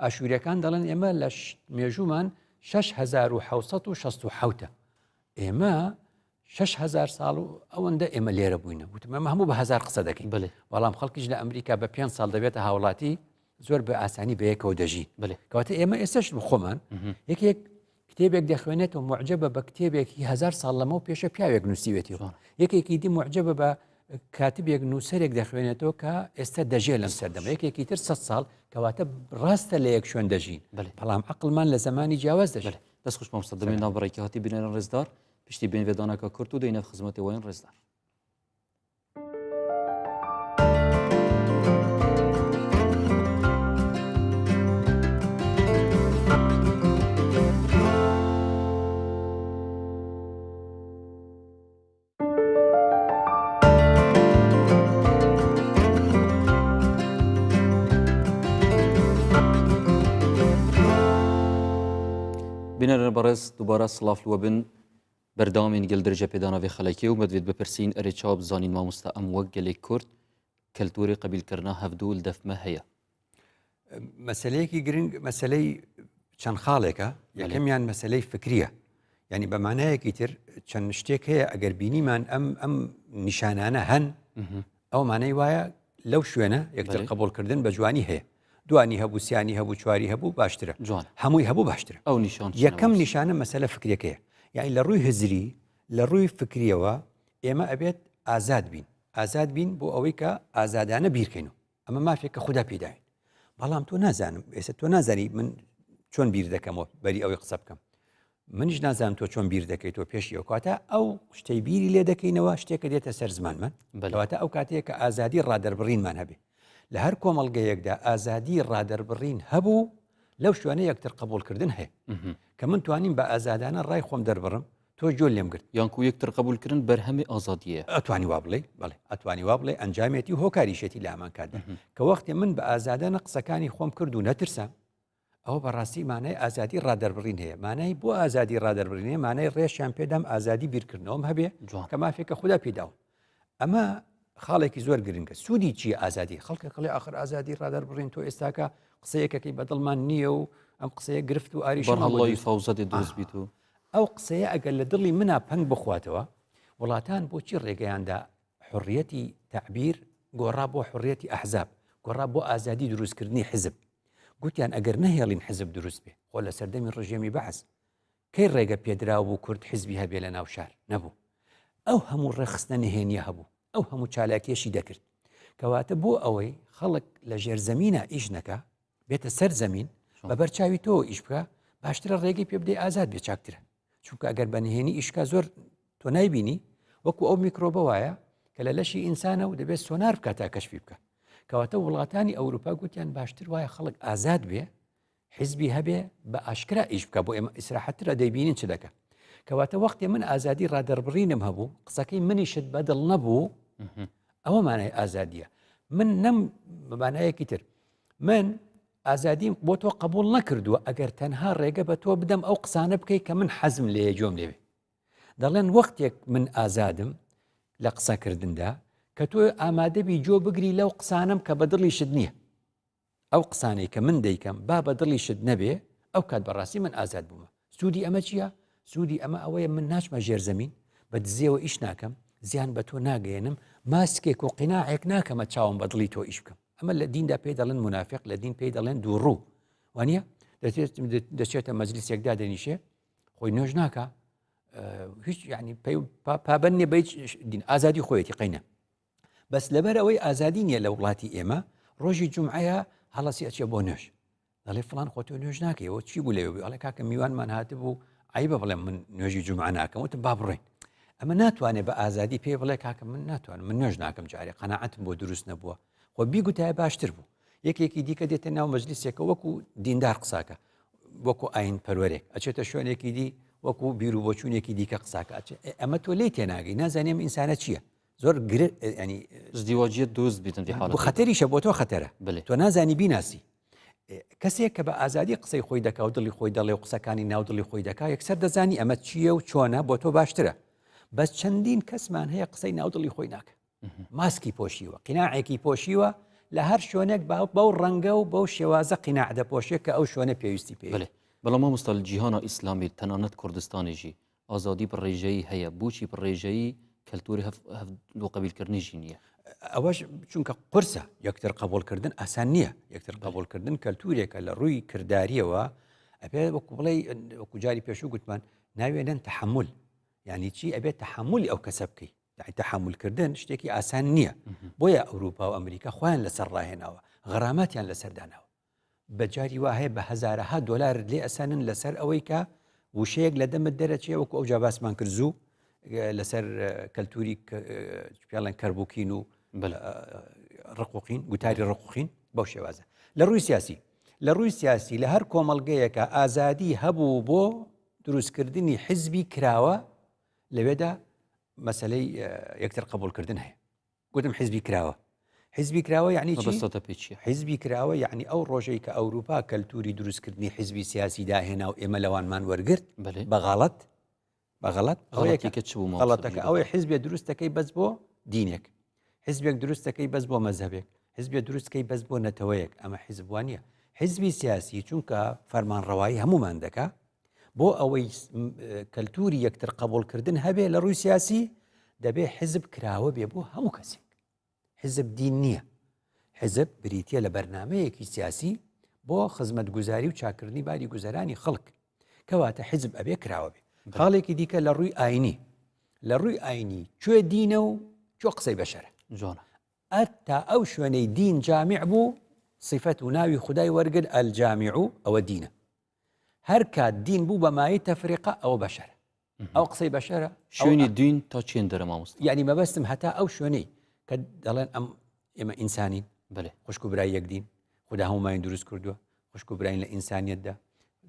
ئاشووریەکان دەڵێن ئێمە لە مێژوومان 6767 ئێمە 6هزار ساڵ و ئەوەندە ئێمە لێرە بووینە وتم ئەمە هەموو بە هزار قسە دەکەین بڵێ بەڵام خەڵکیش لە ئەمریکا بە پێ ساڵ دەبێتە هاوڵاتی زۆر بە ئاسانی بەیەکەوە دەژین بڵێ کەواتە ئێمە ئێستش خۆمان یەکێک کتێبێک دەخوێنێتەوە موعجەبە بە کتێبێکی هزار ساڵ لەمەو پێشە پیاوێک نووسیوێتی یەکێکی دی موعجەبە بە کاتبێک نووسەرێک دەخوێنێتەوە کە ئێستا دەژێ لەم سەردەمە یەکێکی تر سە ساڵ کەواتە ڕاستە لە یەک شوێن دەژین بەڵام عقلمان لە زمانی جیاواز دەژێت دەست خوش مامۆستا دەمێ ناو بڕێکی هاتی بینەران ڕێزدار پشتی بێن وێدانەکە کورت و دەینە خزمەتی وایان ڕێزدار. بینەرە بەڕێز دووبارە سڵاف لوە بن بەردەوامین گەل درێژە پێدانا vê xelekê û me divêt bipirسîn erê çawa bizanîn mamosta em wek gelê Kurd keltûrê qebîlkirina hevdû li dev me heye. مەسلەیەکی گرنگ مەسلەی چەند خاڵێکە یەکەمیان مەسلەی فکریە یعنی بە مانایەکی تر چەند شتێک هەیە ئەگەر بینیمان ئەم ئەم نیشانانە هەن ئەو مانای وایە لەو شوێنە یەکتر قبولکردن بە جوانی هەیە دوانی هەبوو سیانی هەبوو چواری هەبوو باشترە جوان هەمووی هەبوو باشترە ئەو نیشان یەکەم نیشانە مەسەلە فکرەکەیە یعنی لە ڕووی هزری لە ڕووی فکریەوە ئێمە ئەبێت ئازاد بین ئازاد بین بۆ ئەوەی کە ئازادانە بیرکەین و ئەمە مافێک کە خوددا پێداوین بەڵام تۆ نازانم ئێستا تۆ نازانی من چۆن بیر دەکەمەوە بەری ئەوەی قسە بکەم منیش نازانم تۆ چۆن بیر دەکەیتەوە پێشی ئەو کاتە ئەو شتەی بیری لێ دەکەینەوە شتێکە دێتە سەر زمانمان بەواتە ئەو کاتەیە کە ئازادی ڕادەربڕینمان هەبێ لە هەر کۆمەڵگەیەکدا ئازادی ڕادەربڕین هەبوو لەو شوێنە یەکتر قبولکردن هەیە کە من توانیم بە ئازادانە ڕای خۆم دەربڕم تۆ گوێ لێم گرت یانکو یەکتر قبولکردن بەرهەمی ئازادیە ئەتوانی وا بڵێ بەڵێ ئەتوانی وا بڵێ ئەنجامێتی و هۆکاریشێتی لە هەمان کاتدا کە وەختێ من بە ئازادانە قسەکانی خۆم کرد و نەترسام ئەوە بەڕاستی مانای ئازادی ڕادەربڕین هەیە مانای بۆ ئازادی ڕادەربڕین هەیە مانای ڕێشیان پێدام ئازادی بیرکردنەوەم هەبێ کە مافێکە خودا پێداوم ئەمە خاڵێکی زۆر گرنگە سوودی چی ئازادی خەڵکە کڵێ ئاخر ئازادی ڕادەربڕین تۆ ئێستاکە قسەیەکەکەی بەدڵمان نییە و ئەم قسەیە گرفت و ئاریش هەڵی فەوزەدی دروست بیت و ئەو قسەیە ئەگەر لە دڵی منا پەنگ بخواتەوە وڵاتان بۆچی ڕێگەیاندا حڕیەتی تعبیر گۆڕا بۆ حڕیەتی ئەحزاب گۆڕا بۆ ئازادی دروستکردنی حزب گوتیان ئەگەر نەهێڵین حزب دروست بێ خۆ لە سەردەمی ڕژێمی بەعس کەی ڕێگە پێدراو بوو کورد حزبی هەبێ لە ناو شار نەبوو ئەو هەموو ڕێکخستنە نهێنیە هەبوو ئەو هەموو چالاکیەشی دەکرد کەواتە بۆ ئەوەی خەڵک لە ژێر زەمینە ئیش نەکا بێتە سەر زەمین بە بەرچاوی تۆ ئیش بکە باشترە ڕێگەی پێ بدەی ئازاد بێ چاکترە چونکە ئەگەر بە نهێنی ئیشکا زۆر تۆ نایبینی وەکو ئەو میکرۆبە وایە کە لە لەشی ئینسانە و دەبێت سۆنار بکات تا کەشفی بکە کەواتە وڵاتانی ئەوروپا گوتیان باشتر وایە خەڵک ئازاد بێ حیزبی هەبێ بە ئاشکرا ئیش بکە بۆ ئێمە ئیسراحەترە دەیبینین چ دەکە کەواتە وەختێ من ئازادی ڕادەربڕینم هەبوو قسەکەی منیشت بەدڵ نەبوو ئەوە مانای ئازادیە. من نەم بەمانایەکی تر من ئازادیم بۆ تۆ قبول نەکردووە ئەگەر تەنها ڕێگە بە تۆ بدەم ئەو قسانە بکەیت کە من حەزم لێ گوێم لێوێ دەڵێن وەختێک من ئازادم لە قسەکردندا کە تۆ ئامادەبی جۆ بگری لەو قسانم کە بە دڵیشت نییە ئەو قسانەی کە من دەیکەم با بە دڵیشت نەبێ ئەو کات بەڕاستی من ئازاد بوومە سوودی ئەمە چییە؟ سوودی ئەمە ئەوەیە من ناچمە ژێر زەمین بە دزیەوە ئیش ناکەم زیان بە تۆ ناگەیەنم ماسکێک و قیناعێک ناکەمە چاوم بە دڵی تۆ ئیش بکەم ئەمە لە دیندا پێی دەڵێن منافق لە دین پێی دەڵێن دووڕوو وانە دەچێتە مەجلیسێکدا دەنیشێ خۆی نوێژ ناکە هیچ ینی پابند نیە بە دین ئازادی خۆیەتی قەینە بەس لەبەر ئەوەی ئازادی نییە لە وڵاتی ئێمە ڕۆژی جمعەیە هەڵەسی ئەچێ بۆ نوێژ دەڵێ فلان خۆ تۆ نوێژ ناکەیەوە چی بوو لەوێ بوو ئەڵێ کاکە میوانمان هاتبوو عیبە بڵێم من نوێژی جمعە ناکەم وتم با بڕۆین ئەمە ناتوانێت بە ئازادی پێ بڵێ کاکە من ناتوانم من نوێژ ناکەم جارێ قەناعەتم بۆ دروست نەبووە خۆ بیگوتایە باشتر بوو یەکێکی دیکە دێتە ناو مەجلیسێکە وەکو دیندار قساکە وەکو ئاین پەروەرێک ئەچێتە شوێنێکی دی وەکو بیر و بۆچوونێکی دیکە قساکە ئەچێت ئەمە تۆ لی تێناگەی نازانێم ئینسانە چییە زۆر گر ینی ازدواجیت دروست بیتن دی حاڵەت خەتەریشە بۆ تۆ خەتەرە تۆ نازانی بیناسی کەسێک کە بە ئازادی قسەی خۆی دەکا و دڵی خۆی دەڵێ و قسەکانی ناو دڵی خۆی دەکا یەکسەر دەزانی ئەمە چییە و چۆنە بۆ تۆ باشترە بەس چەندین کەسمان هەیە قسەی ناو دڵی خۆی ناکە ماسکی پۆشیوە قیناعێکی پۆشیوە لە هەر شوێنێک با بەو ڕەنگە و بەو شێوازە قیناع دەپۆشێت کە ئەو شوێنە پێویستی پێ بڵێ بەڵام مامۆستا لە جیهانە ئیسلامی تەنانەت کوردستانیژی ئازادی بە ڕێژەیی هەیە بۆچی بە ڕێژەیی کەلتوری هەف هەف لۆ قەبیلکردنی ژی نییە؟ ئەوەش چونکە قورسە یەکتر قبولکردن ئاسان نییە یەکتر قبولکردن کەلتورێکە لە ڕووی کردداریەوە ئەبێ وەکو بڵێ وەکو جاری پێشوو گوتمان ناوێنن تحمل یعنی چی ئەبێت تحملی ئەو کەسە بکەیت تحملکردن شتێکی ئاسان نییە بۆیە ئەوروپا و ئەمریکا خۆیان لەسەر ڕاهێناوە غەراماتیان لەسەر داناوە بە جاری وا هەیە بە هەزارەها دۆلارت لێ ئەسەنن لەسەر ئەوەی کە وشەیەک لە دەمت دەرەچێ وەکو ئەو جا باسمان کرد زوو لەسەر کەلتوری پێڵێن کەربووکین و ڕقوقین گوتاری ڕقوقین بەو شێوازە لە ڕووی سیاسی لە ڕووی سیاسی لە هەر کۆمەڵگەیەکە ئازادی هەبوو بۆ دروستکردنی حزبی کراوە لەوێدا مەسلەی یەکتر قبولکردن هەیە گوتم حیزبی کراوە. حیزبی کراوە یعنی چی؟ مەبەستتە پێ چییە؟ حیزبی کراوە یعنی ئەو ڕۆژەی کە ئەوروپا کەلتوری دروستکردنی حیزبی سیاسی داهێنا و ئێمە لەوانمان وەرگرت بەلێ. بە غەڵەت بە غەڵەت ئەوەیە غەڵەتەکە چ بوو مامۆستا غەڵەتەکە بژی ئەوەی حیزبێ دروستەکەی بەس بۆ دینێک حیزبێک دروستەکەی بەس بۆ مەزهەبێک حیزبێ دروستکەی بەس بۆ نەتەوەیەک ئەمە حیزب وانە حیزبی سیاسی چونکە فەرمانڕەوایی هەمومان دەکا بۆ ئەوەی کەلتوری یەکتر قبوڵکردن هەبێ لە ڕووی سیاسی دەبێ حزب کراوە بێ بۆ هەموو کەسێک حزب دین نییە حزب بریتە لە بەرنمەیەکی سیاسی بۆ خزمەتگوزاری و چاکردنی باری گوزەرانی خەڵک کەواتە حزب ئەبێ کراوە بێ خاڵێکی دیکە لە ڕووی ئاینی لە ڕووی ئاینی کوێ دینە و چۆ قسەی بەشەرە جوانە تا ئەو شوێنەی دین جامیع بوو صفەت و ناوی خدای وەرگر الجامیع ئەوە دینە هەر کات دین بوو بە مایەی تەفریقە ئەوە بەشەرە ئەو قسەی بەشەرە شوێنی دین تا چێن دەرە مامۆستا یعنی مەبەستم هەتا ئەو شوێنەی کە دەڵێن ئەم ئێمە ئینسانین بەێ خوشک و برای یەکدین خدا هەمومانی دروست کردووە خوشک و براین لە ئینسانیتدا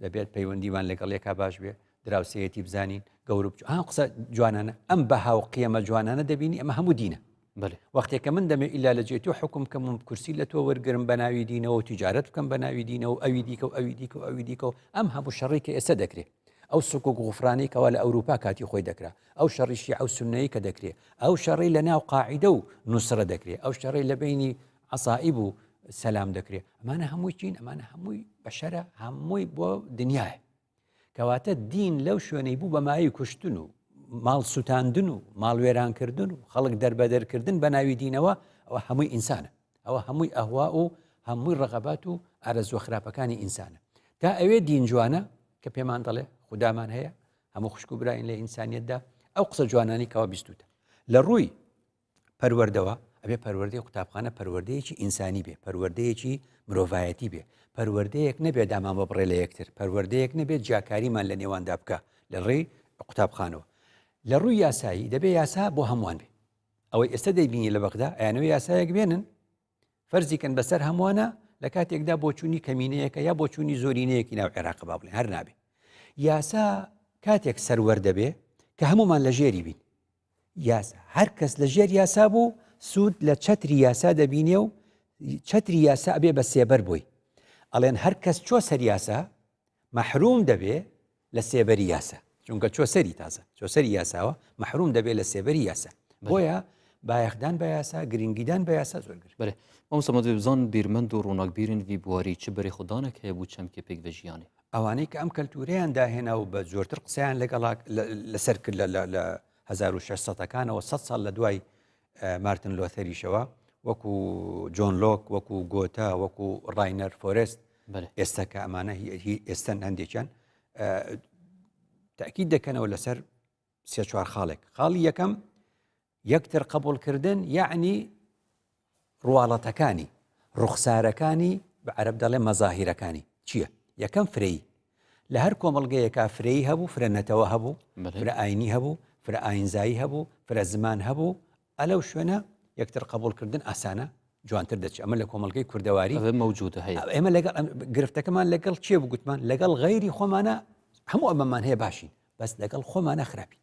دەبێت پەیوەندیمان لەگەڵ یەکا باش بێ دراوسێتی بزانین گەورە بچوو ئەم قسە جوانانە ئەم بەها و قیەمە جوانانە دەبینی ئەمە هەموو دینە بەێ وەختێک کە من دەمێ ئیلا لە جێ تۆ حوکم بکەم و کورسی لە تۆ وەرگرم بە ناوی دینەوە و تیجارەت بکەم بە ناوی دینەوە و ئەوی دیکە و ئەوی دیکە و ئەوی دیکە و ئەم هەموو شەڕی کە ئێستا دەکرێ ئەو سکوک غوفرانەی کەوا لە ئەوروپا کاتی خۆی دەکرا ئەو شەڕی شیعە و سوننەی کە دەکرێ ئەو شەڕی لە ناو قاعیدە و نوسرە دەکرێ ئەو شەڕی لە بینی عەسائیب و سەلام دەکرێ ئەمانە هەمووی چین ئەمانە هەمووی بەشەرە هەمووی بۆ دنیاە کەواتە دین لەو شوێنەی بوو بە مایەی کوشتن و ماڵ سوتاندن و ماڵ وێرانکردن و خەڵک دەربەدەرکردن بە ناوی دینەوە ئەوە هەمووی ئینسانە ئەوە هەمووی ئەهوا و هەمووی ڕەغەبات و ئارەزوە خراپەکانی ئینسانە تا ئەوێ دین جوانە کە پێمان دەڵێ خودامان هەیە هەموو خوشک و براین لە ئینسانیتدا ئەو قسە جوانانی کەوا بیستوتە لە ڕووی پەروەردەوە، ئەبێ پەروەردەی قوتابخانە پەروەردەیەکی ئینسانی بێ، پەروەردەیەکی مرۆڤایەتی بێ، پەروەردەیەک نەبێ دامان ببڕێ لە یەکتر، پەروەردەیەک نەبێت جیاکاریمان لە نێواندا بکا لە ڕێی قوتابخانەوە. لە ڕووی یاسایی دەبێ یاسا بۆ هەمووان بێ. ئەوەی ئێستا دەیبینی لە بەغدا ئەیانەوێ یاسایەک بێنن فەرزی کەن بەسەر هەمووانە لە کاتێکدا بۆچوونی کەمینەیەکە یا بۆچوونی زۆرینەیەکی ناو عێراق با بڵێن هەر نابێ. یاسا کاتێک سەروەر دەبێ کە هەمومان لە ژێری بین. یاسا هەر کەس لە ژێر یاسا بوو سوود لە چەتری یاسا دەبینێ و چەتری یاسا ئەبێ بە سێبەر بۆی. ئەڵێن هەر کەس چۆ سەر یاسا مەحروم دەبێ لە سێبەری یاسا چونکە چۆ سەری تازە چۆ سەری یاساوە مەحروم دەبێ لە سێبەری یاسا بۆیە بایەخدان بە یاسا گرنگیدان بە یاسا زۆر گرنگ. بەێ مامۆستا مەدوێ بزان بیرمەند و ڕووناکبیرن ڤی بواری چ بەرێ خودانێک هەیە بوو چەمکێ پێک ڤە ژیانێ؟ ئەوانەی کە ئەم کەلتورەیان داهێنا و بە زۆرتر قسەیان لەگەڵا لەسەر کرد لە 1600 ەکانەوە 100 ساڵ لە دوای مارتن لۆثەریشەوە وەکو جۆن لۆک وەکو گۆتە وەکو ڕاینەر فۆرست ئێستا کە ئەمانە ئێستن هەندێکیان تاکید دەکەنەوە لەسەر سێ چوار خاڵێک خاڵی یەکەم یەکتر قبولکردن یعنی ڕواڵەتەکانی ڕوخسارەکانی بە عەرەب دەڵێ مەزاهیرەکانی چییە؟ یەکەم فرەیی لە هەر کۆمەڵگەیەکا فرەیی هەبوو فرە نەتەوە هەبوو فرە ئاینی هەبوو فرە ئاینزایی هەبوو فرە زمان هەبوو ئەلەو شوێنە یەکتر قبولکردن ئاسانە جوانتر دەچێت ئەمە لە کۆمەڵگەی کوردەواری مەوجودە هەیە ئێمە لەگەڵ گرفتەکەمان لەگەڵ چێ بگوتمان لەگەڵ غەیری خۆمانە هەموو ئەمەمان هەیە باشین بەس لەگەڵ خۆمانە خراپی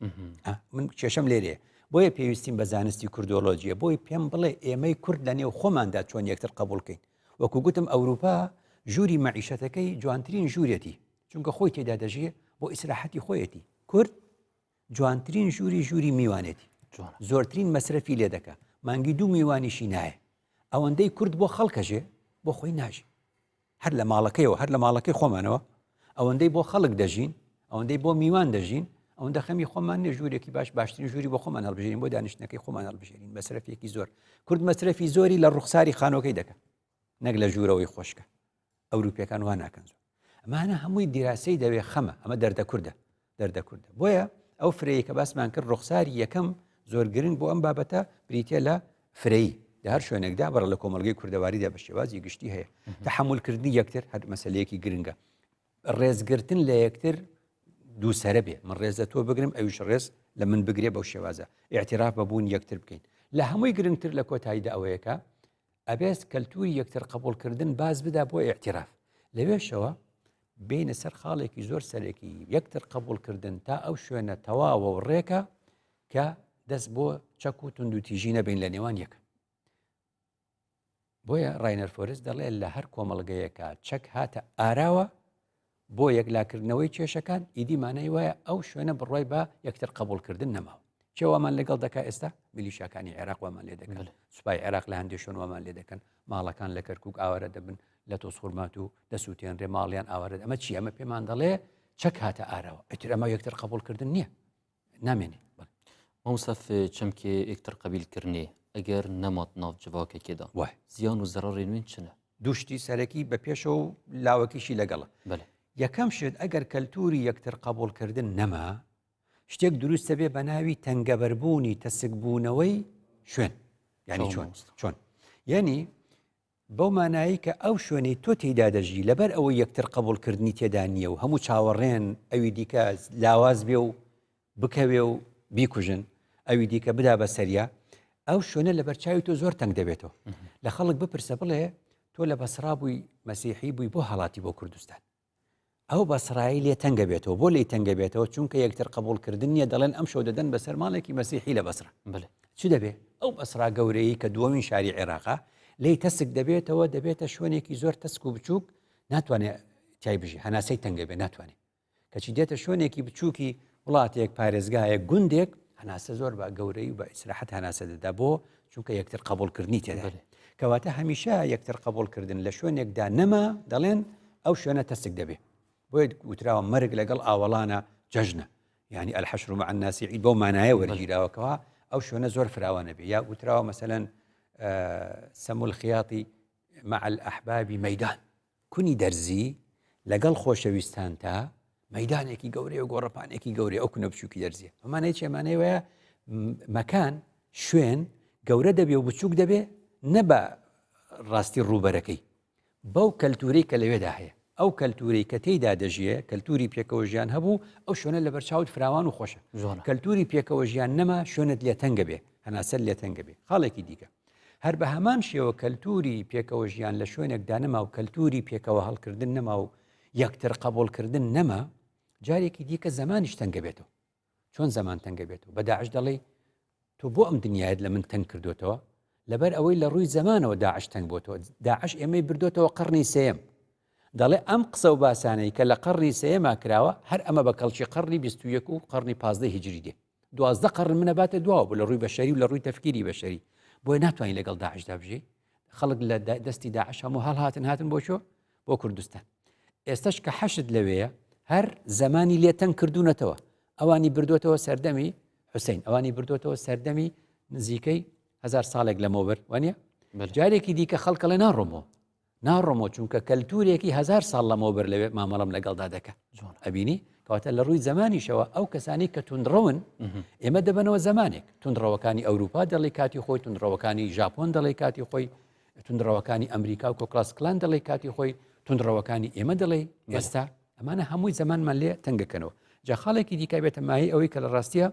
من کێشەم لێرەیە بۆیە پێویستیم بە زانستی کوردۆلۆجیە بۆی پێم بڵێ ئێمەی کورد لە نێو خۆماندا چۆن یەکتر قبولکەین وەکو گوتم ئەوروپا ژووری مەعیشەتەکەی جوانترین ژوورێتی چونکە خۆی تێدا دەژیێ بۆ ئیسراحەتی خۆیەتی کورد جوانترین ژووری ژووری میوانێتی زۆرترین مەسرەفی لێ دەکا مانگی دوو میوانیشی نایە ئەوەندەی کورد بۆ خەڵکەژێ بۆ خۆی ناژی هەر لە ماڵەکەیەوە هەر لە ماڵەکەی خۆمانەوە ئەوەندەی بۆ خەڵک دەژین ئەوەندەی بۆ میوان دەژین ئەوەندە خەمی خۆمان نیە ژوورێکی باش باشترین ژووری بۆ خۆمان هەڵبژێرین بۆ دانیشتنەکەی خۆمان هەڵبژێرین مەسرەفێکی زۆر کورد مەسرەفی زۆری لە ڕوخساری خانۆکەی دەکە نەک لە ژوورەوەی خۆشکە ئەوروپیەکان وا ناکەن زۆر ئەمانە هەمووی دیراسەی دەوێ خەمە ئەمە دەردە کوردە دەردە کوردە بۆیە ئەو فرەیە کە باسمان کرد ڕوخساری یەکەم زۆر گرنگ بۆ ئەم بابەتە بریتە لە فرەیی لە هەر شوێنێکدا بەڕ لە کۆمەلگەی کوردەواریدا بە شێوازی گشتی هەیە تەحملکردنی یەکتر هەر مەسلەیەکی گرنگە ڕێزگرتن لە یەکتر دووسرە بێ من ڕێز لە تۆ بگرم ئەویش ڕێز لە من بگرێ بەو شێوازە اعتراف بە بوون یەکتر بکەین لە هەمووی گرنگتر لە کۆتاییدا ئەوەیەکە ئەبێت کەلتوری یەکتر قبوڵکردن باز بدا بۆ ئیعتراف. لەوێشەوە بێینە سەر خاڵێکی زۆر سەرەکی، یەکتر قبوڵکردن تا ئەو شوێنە تەواوە و ڕێکە کە دەست بۆ چەک و توندوتیژی نەبین لە نێوان یەک. بۆیە ڕاینەر فۆرست دەڵێ لە هەر کۆمەڵگەیەکە چەک هاتە ئاراوە بۆ یەکلاکردنەوەی کێشەکان ئیدی مانای وایە ئەو شوێنە بڕوای بە یەکتر قبوڵکردن نەماوە. کێ وامان لەگەڵ دەکا ئێستا؟ میلیشاکانی عێراق وامان لێ دەکەن، سوپای عێراق لە هەندێک شوێن وامان لێ دەکەن، ماڵەکان لە کەرکوک ئاوارە دەبن، لە تۆزخورماتوو دەسووتێنرێ، ماڵیان ئاوارە ئەمە چی؟ ئەمە پێمان دەڵێ چەک هاتە ئاراوە، ئیتر ئەمە یەکتر قبوڵکردن نییە. نامێنێ. مامۆستا چەمکێ یەکتر قەبیل کردنێ ئەگەر نەمات ناو جڤاکەکێدا زیان و زەڕەڕێن وێن چنە؟ دوو شتی سەرەکی بە پێشەوە و لاوەکیشی لەگەڵە. یەکەم شت ئەگەر کەلتوری یەکتر قەبوڵکردن نەما شتێک دروست دەبێ بە ناوی تەنگەبەربوونی تەسکبوونەوەی شوێن. یعنی چۆن؟ چۆن؟ یعنی بەو مانایەی کە ئەو شوێنەی تۆ تێیدا دەژی لەبەر ئەوەی یەکتر قەبوڵکردنی تێدا نییە و هەموو چاوەڕێن ئەوی دیکە لاواز بێ و بکەوێ و بیکوژن ئەوی دیکە بدا بە سەریا ئەو شوێنە لەبەر چاوی تۆ زۆر تەنگ دەبێتەوە لە خەڵک بپرسە بڵێ تۆ لە بەسرا بووی مەسیحی بووی بۆ هەڵاتی بۆ کوردستان ئەو بەسڕایەی لێ تەنگە بێتەوە بۆ لێی تەنگە بێتەوە چونکە یەکتر قبوڵکردن نییە دەڵێن ئەم شەو دەدەن بەسەر ماڵێکی مەسیحی لە بەسرە بڵێ چ دەبێ ئەو بەسرا گەورەیە کە دووەمین شاری عێراقا لێی تەسک دەبێتەوە دەبێتە شوێنێکی زۆر تەسک و بچووک ناتوانێت تای بژی هەناسەی تەنگە بێ ناتوانێت کەچی دێتە شوێنێکی بچووکی وڵاتێک پارێزگایەک گوندێک هەناسە زۆر بە گەورەی و بە ئیسراحەت هەناسە دەدا بۆ چونکە یەکتر قبوڵکردنی تێدا کەواتە هەمیشە یەکتر قبوڵکردن لە شوێنێکدا نەما دەڵێن ئەو شوێنە تەسک دەبێ بۆیە وتراوە مەرگ لەگەڵ ئاوەڵانە جەژنە یعنی الحشر مع الناس عید بەو مانایە وەرگیراوەکەوە ئەو شوێنە زۆر فراوانە بێ یا وتراوە مەسەلەن سەم الخیاطی مع الأحباب مەیدان کونی دەرزی لەگەڵ خۆشەویستانتا مەدانێکی گەورەیە و گۆڕەپانێکی گەورەی ئەو کونە بچووکی دەرزیە ئەمانەی چێمانەی وایە مەکان شوێن گەورە دەبێ و بچووک دەبێ نە بە ڕاستی ڕووبەرەکەی بەو کەلتورەی کە لەوێدا هەیە ئەو کەلتورەی کە تێیدا دەژیێ کەلتوری پێکەوە ژیان هەبوو ئەو شوێنە لەبەر چاوت فراوان و خۆشە کەلتوری پێکەوە ژیان نەما شوێنت لێ تەنگە بێ هەناسەت لێ تەنگە بێ خاڵێکی دیکە هەر بە هەمان شێوە کەلتوری پێکەوە ژیان لە شوێنێکدا نەما و کەلتوری پێکەوە هەڵکردن نەما و یەکتر قبوڵکردن نەما جارێکی دیکە زمانیش تەنگە بێتەوە چۆن زەمان تەنگە بێتەوە بە داعش دەڵێی تۆ بۆ ئەم دنیایەت لە من تەنگ کردوتەوە؟ لەبەر ئەوەی لە ڕووی زەمانەوە داعش تەنگ بۆتەوە. داعش ئێمەی بردۆتەوە قەڕنی سێیەم. دەڵێ ئەم قسە و باسانەی کە لە قەڕنی سێیەما کراوە هەر ئەمە بە کەڵکی قەڕنی 21 و قەڕنی 15 هیجری دێ. 12 قەڕن منە باتە دواوە بۆ لە ڕووی بەشەری و لە ڕووی تەفکیری بەشەری. بۆیە ناتوانین لەگەڵ داعشدا بژی. خەڵک لە دەستی داعش هەموو هەڵهاتن هاتن بۆ چۆ؟ بۆ کوردستان. ئێستش کە حەشد لەوێیە هەر زەمانی لێ تەنگ کردوونەتەوە. ئەوانی بردوێتەوە سەردەمی حوسین ئەوانی بردوێتەوە سەردەمی نزیکەی هزار ساڵێک لەمەوبەر وانە جارێکی دیکە خەڵکەڵێ ناڕۆمەوە ناڕۆمەوە چونکە کەلتورێکی هزار ساڵ لەمەوبەر لەوێ مامەڵم لەگەڵدا دەکە ئەبینی کەواتە لە ڕووی زمانیشەوە ئەو کەسانی کە تونندڕەون ئێمە دەبنەوە زمانێک تونندڕەوەکانی ئەوروپا دەڵی کاتی خۆی تونندڕەوەکانی ژاپۆن دەڵی کاتی خۆی تونندڕەوەکانی ئەمریکا و کۆکلاس کلان دەڵی کاتی خۆی تونندڕەوەکانی ئێمە دەڵێ ئێستا ئەمانە هەمووی زەمانمان لێ تەنگەکەنەوە جا خاڵێکی دیکە بێتە مایەی ئەوەی کە لە ڕاستیە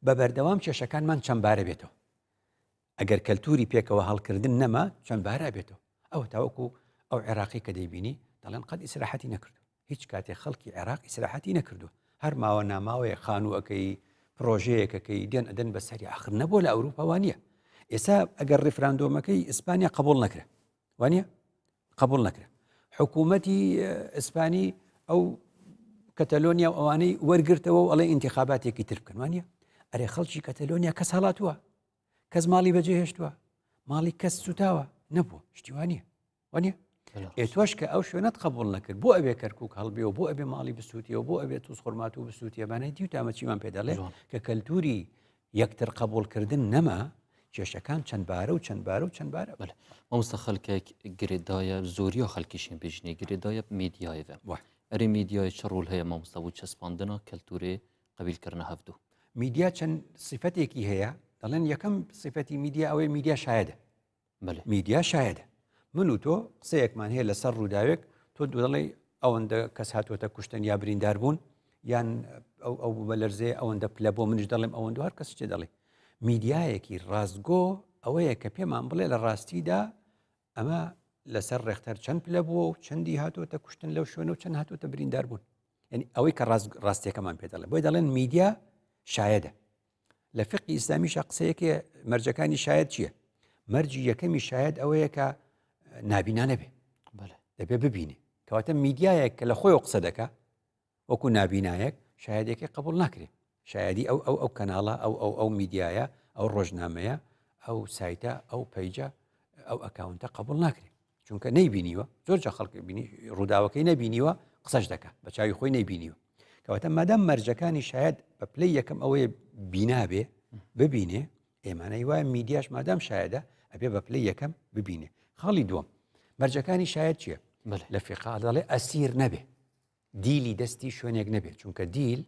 بە بەردەوام کێشەکانمان چەندبارە بێتەوە ئەگەر کەلتوری پێکەوە هەڵکردن نەما چەندبارە بێتەوە ئەو تاوەکو ئەو عێراقی کە دەیبینی دەڵێن قەت ئیسراحەتی نەکردو هیچ کاتێ خەڵکی عێراق ئیسراحەتی نەکردو هەر ماوە ناماوەیە خانووەکەی پرۆژەیەکەکەی دێن ئەدەن بەسەری ئاخر نەبووە لە ئەوروپا وانە ئێستا ئەگەر ڕیفراندۆمەکەی ئیسپانیا قبول نەکرێت وانە قبول نەکرا حکوومەتی ئیسپانی ئەو کەتەلۆنیا و ئەوانەی وەرگرتەوە و ئەڵێ ئینتخاباتێکی تر بکەن وانە ئەرێ خەڵکی کەتەلۆنیا کەس هەڵاتووە کەس ماڵی بەجێ هێشتووە ماڵی کەس سوتاوە نەبووە شتیوانە وانە ئێ تۆش کە ئەو شوێنت قبول نەکرد بۆ ئەبێ کەرکک هەڵبێ و بۆ ئەبێ ماڵی بسووتیەوە بۆ ئەبێ تووس خورمات و بسووتیەبانەی دیو تامە چیمان پێ دەڵێ کە کەلتوری یەکتر قبوڵکردن نەما، کێشەکان چەندبارە و چەندبارە و چەندبارە بن. بەلێ مامۆستا خەلکێک گرێدایە زۆریا خەلکیشین بێژنێ گرێدایە میدیایێ ڤە وە. ئەرێ میدیایێ چ ڕۆل هەیە مامۆستا بۆ چەسپاندنا کەلتورێ قەبیل کردنە هەڤدوو؟ میدیا چەند سیفەتێکی هەیە، دەڵێن یەکەم سیفەتی میدیا ئەوەیە میدیا شایەدە. میدیا شایەدە. من و تۆ قسەیەکمان هەیە لەسەر ڕووداوێک، تۆ دەڵێی ئەوەندە کەس هاتووەتە کوشتن یا بریندار بوون یان ئەو ئەو بوومەلەرزەیە ئەوەندە پلە بۆ منیش دەڵێم ئەوەندە هەر کەس شتێ دەڵێ. میدیایەکی ڕاستگۆ ئەوەیە کە پێمان بڵێ لە ڕاستیدا ئەمە لەسەر ڕێختەر چەند پلە بووە و چەندی هاتووەتە کوشتن لەو شوێنە و چەند هاتووەتە بریندار بوون. یعنی ئەوەی کە ڕاست ڕاستیەکەمان پێ دەڵێ. بۆی دەڵێن میدیا شایەدە. لە فقی ئیسلامیشا قسەیەکێ مەرجەکانی شایەت چییە؟ مەرجی یەکەمی شایەت ئەوەیە کە نابینا نەبێ دەبێ ببینێ کەواتە میدیایەک کە لە خۆی قسە دەکا وەکو نابینایەک شایەدێکی قبول ناکرێ شایدی ئەو ئەو ئەو کەناڵە ئەو ئەو ئەو میدیایە ئەو ڕۆژنامەیە ئەو سایتە ئەو پەیجە ئەو ئەکاونتە قبول ناکرێ چونکە نەیبینیوە زۆر جا خەڵک بینی ڕووداوەکەی نەبینیوە قسەش دەکا بە چاوی خۆی نەیبینیوە کەواتە مادام مەرجەکانی شاید بە پلەی یەکەم ئەوەیە بینابێ ببینێ ئێمانەی وایە میدیاش مادام شایدە ئەبێ بە پلەی یەکەم ببینێ خاڵی دووەم مەرجەکانی شاید چییە لە فیقا دەڵێ ئەسیر نەبێ دیلی دەستی شوێنێک نەبێت چونکە دیل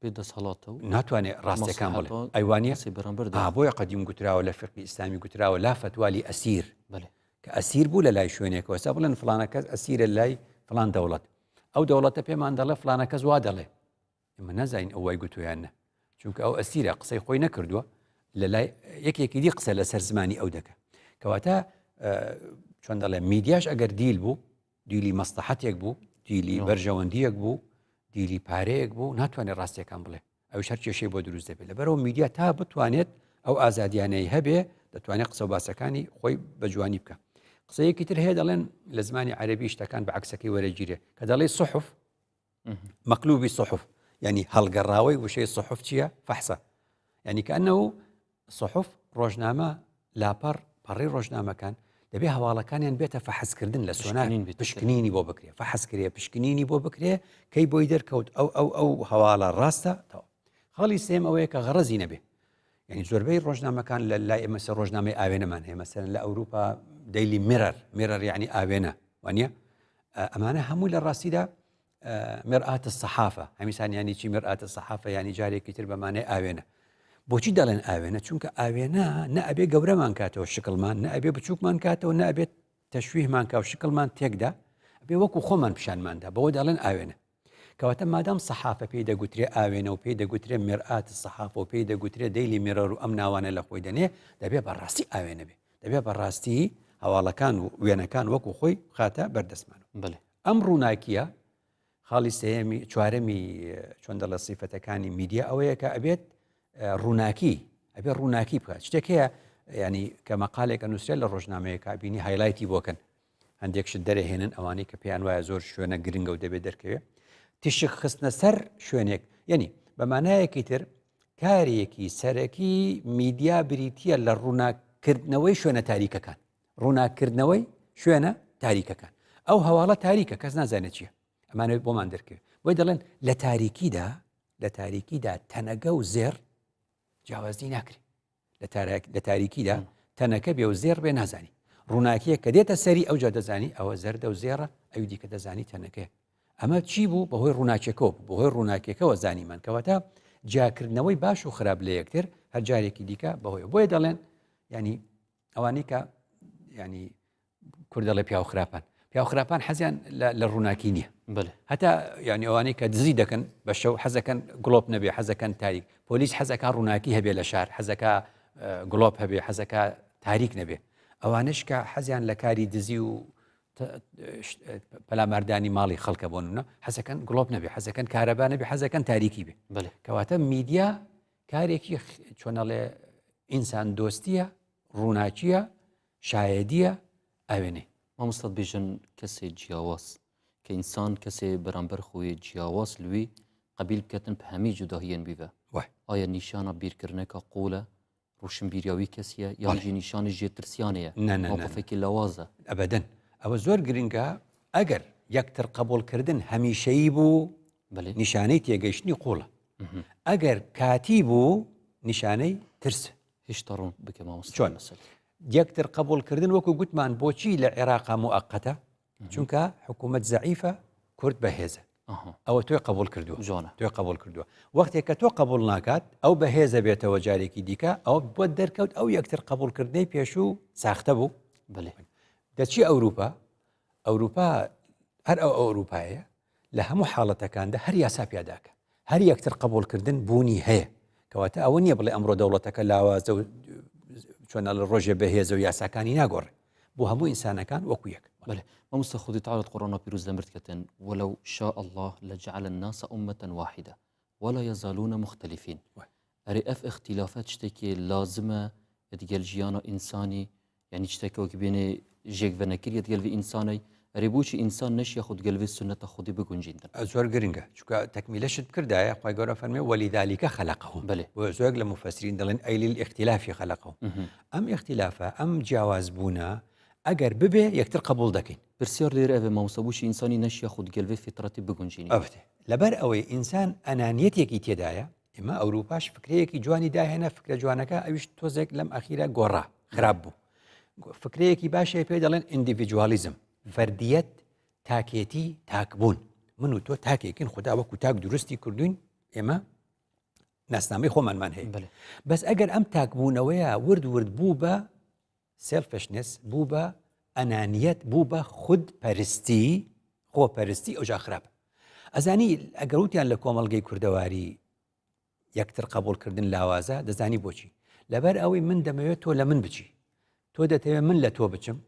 بێ دەسەڵاتە و ناتوانێت ڕاستەکان بڵێ ئەیوانە بەرامبەر بۆیە قەدیم گوتراوە لە فقی ئیسلامی گوتراوە لا فتوا لأسير کە ئەسیر بوو لە لای شوێنێکەوە سا بڵێن فلانە کەس ئەسیرە لای فلان دەوڵەت ئەو دەوڵەتە پێمان دەڵێ فلانە کەس وا دەڵێ ئمە نازانین ئەو وای گوتویان نە چونکە ئەو ئەسیرە قسەی خۆی نەکردووە لە لای یەکێکی دی قسە لەسەر زمانی ئەو دەکە کەواتە چۆن دەڵێ میدیاش ئەگەر دیل بوو دیلی مەسڵەحەتێک بوو، دیلی بەرژەوەندیەک بوو، دیلی پارەیەک بوو، ناتوانێت ڕاستیەکان بڵێ. ئەویش هەر کێشەی بۆ دروست دەبێت. لەبەرئەوە میدیا تا بتوانێت ئەو ئازادیانەی هەبێ، دەتوانێت قسە و باسەکانی خۆی بە جوانی بکە. قسەیەکی تر هەیە دەڵێن لە زمانی عەرەبی شتەکان بە عەکسەکەی وەرەگیرێ کە دەڵێ صحف مەقلوبی صحف یعنی هەڵگەڕاوەی وشەی صحف چییە؟ فەحسە یعنی کەئەنەو صحف ڕۆژنامە لاپەڕ پەڕی ڕۆژنامەکان دەبێ هەواڵەکانیان بێتە فەحسکردن لە سۆنا پشکنینی بۆ بکرێ فەحس کرێ پشکنینی بۆ بکرێ کەی بۆی دەرکەوت ئەو ئەو ئەو هەواڵە ڕاستە تەواو خاڵی سێم ئەوەیە کە غەڕەزی نەبێ یعنی زۆربەی ڕۆژنامەکان لە لای ئێمە سە ڕۆژنامەی ئاوێنەمان هەیە مەسەرەن لە ئەوروپا دەیلی میرەر میرەر یعنی ئاوێنە وانە ئەمانە هەموو لە ڕاستیدا مرآة الصحافە هەمیسان یانی چی مرآة الصحافە یانی جارێکی تر بەمانەی ئاوێنە بۆچی دەڵێن ئاوێنە چونکە ئاوێنە نە ئەبێ گەورەمان کاتەوە شکڵمان نە ئەبێ بچووکمان کاتەوە نە ئەبێت تەشویهمان کا و شکڵمان تێکدا ئەبێ وەکو خۆمان پیشانماندا بەوە دەڵێن ئاوێنە کەواتە مادام سەحافە پێی دەگوترێ ئاوێنە و پێی دەگوترێ مرآة الصحافە و پێی دەگوترێ دەیلی میرەر و ئەم ناوانە لە خۆی دەنێ دەبێ بەڕاستی ئاوێنە بێ دەبێ بەڕاستی هەواڵەکان و وێنەکان وەکو خۆی بخاتە بەردەستمان بەێ ئەم ڕووناکیە خاڵی سێیەمی چوارەمی چۆن دەڵێ سیفەتەکانی میدیا ئەوەیە کە ئەبێت ڕووناکی ئەبێ ڕووناکی بکات شتێک هەیە ینی کە مەقالێک ئەنووسرێت لە ڕۆژنامەیەکە بینی highlight ی بۆکەن هەندێک شت دەرەهێنن ئەوانەی کە پێیان وایە زۆر شوێنە گرنگە و دەبێت دەرکەوێت تیشک خستنە سەر شوێنێک یعنی بە مانایەکی تر کارێکی سەرەکی میدیا بریتە لە ڕووناکردنەوەی شوێنە تاریکەکان ڕووناکردنەوەی شوێنە تاریکەکان ئەو هەواڵە تاریکە کەس نازانێت چییە ئەمانەوێت بۆمان دەرکەوێت بۆی دەڵێن لە تاریکیدا لە تاریکیدا تەنەگە و زێڕ جیاوازی ناکرێت لە تاریکیدا تەنەکە بێ و زێڕ بێ نازانی ڕووناکیە کە دێتە سەری ئەوجا دەزانی ئەوە زەردە و زێڕە ئەوی دیکە دەزانی تەنەکەی ئەمە چی بوو بەهۆی ڕووناکیەکەەوە بوو بەهۆی ڕووناکیەکەوە زانیمان کەواتە جیاکردنەوەی باش و خراپ لە یەکتر هەر جارێکی دیکە بەهۆی بۆیە دەڵێن ینی ئەوانەی کە ینی کورد دەڵێ پیاو خراپان پیاو خراپان حەزیان لە ڕووناکی نییە هەتا یعنی ئەوانەی کە دزی دەکەن بە شەو حەزەکەن گڵۆپ نەبێ حەزەکەن تاریک پۆلیس حەزەکە ڕووناکی هەبێ لە شار حەزەکە گڵۆپ هەبێ حەزەکە تاریک نەبێ ئەوانش کە حەزیان لە کاری دزی و پەلاماردانی ماڵی خەڵکە بۆ نمونە حەزەکەن گڵۆپ نەبێ حەزەکەن کارەبا نەبێ حەزەکەن تاریکی بێ کەواتە میدیا کارێکی چۆنەڵێ ئینسان دۆستیە ڕووناکیە شایەدیە ئاوێنەی. مامۆستا بیژن کەسێ جیاواز کە ئینسان کەسێ بەرامبەر خۆێ جیاواز لوی قەبیل بکەتن پهەمی جوداهیەن بیوە ئایا نیشانە بیرکردنەکە قوڵە ڕوشنبیریاوی کەسیە یان ژی نیشانی ژێترسیانەیە مەوقفێکی لاوازە؟ ئەبەدەن ئەوە زۆر گرنگە ئەگەر یەکتر قبوڵکردن هەمیشەیی بوو نیشانەی تێگەیشتنی قوڵە ئەگەر کاتی بوو نیشانەی ترس هێشتا ڕوون بکە مامۆستا چۆن یەکتر قبوڵکردن وەکو گوتمان بۆچی لە عێراقا موقتە چونکە حکوومەت زەعیفە کورد بەهێزە ئەوە تۆی قبول کردووە جوانە تۆی قبول کردووە وەختێک کە تۆ قبول ناکات ئەو بەهێزە بێتەوە جارێکی دیکە ئەو بۆ دەرکەوت ئەو یەکتر قبولکردنەی پێشوو ساختە بوو بڵێ دەچی ئەوروپا ئەوروپا هەر ئەو ئەوروپایە لە هەموو حاڵەتەکاندا هەر یاسا پیاداکە هەر یەکتر قبوڵکردن بوونی هەیە کەواتە ئەوە نییە بڵێ ئەمڕۆ دەوڵەتەکە لاوازە و چۆنە لە ڕۆژێ بەهێزە و یاساکانی ناگۆڕێ بۆ هەموو ئینسانەکان وەکو یەک. بەلێ مامۆستا خودی تعالی قورئانا پیروز دەمرد کەتن ولو شاء الله لجعل الناس امة واحدة ولا يزالون مختلفين ئەرێ ئەف ئختیلافە شتێکی لازمە دگەل ژیانا ئینسانی یعنی شتێکە وەک بێنێ ژێک ڤەنەکریە دگەل ڤی ئینسانەی ئەرێ بۆچی ئینسان نەشیە خود گەل ڤی سوننەتە خودی بگونجیندن زۆر گرنگە چونکە تەکمیلەشت بکردایە خوای گەورە فەرمێ ولذلک خلقهم بەلێ بۆیە زۆرێک لە موفەسرین دەڵێن ئەی للاختلاف خلقهم ئەم ئیختلافە ئەم جیاواز بوونە ئەگەر ببێ یەکتر قبوڵ دەکەین. پرسیار لێرە ئەڤە مامۆستا بۆچی ئینسانی نەشیە خود گەل ڤێ فیترەتی بگونجینی؟ ئەڤتێ لەبەر ئەوەی ئینسان ئەنانیەتێکی تێدایە ئێمە ئەوروپاش فکرەیەکی جوانی داهێنا فکرە جوانەکە ئەویش تۆزێک لەم ئەخیرە گۆڕا خراپ بوو فکرەیەکی باشەیە پێی دەڵێن ئیندیڤیدوالیزم فەردیەت تاکێتی تاکبوون من و تۆ تاکێکین خدا وەکو تاک دروستی کردوین ئێمە ناسنامەی خۆمانمان هەیە بەس ئەگەر ئەم تاکبوونەوەیە ورد ورد بوو بە selfishness بوو بە ئەنانیەت بوو بە خود پەرستی خۆپەرستی ئەوجا خراپ ئەزانی ئەگەر وتیان لە کۆمەڵگەی کوردەواری یەکتر قبولکردن لاوازە دەزانی بۆچی لەبەر ئەوەی من دەمەوێت تۆ لە من بچی تۆ دەتەوێت من لە تۆ بچم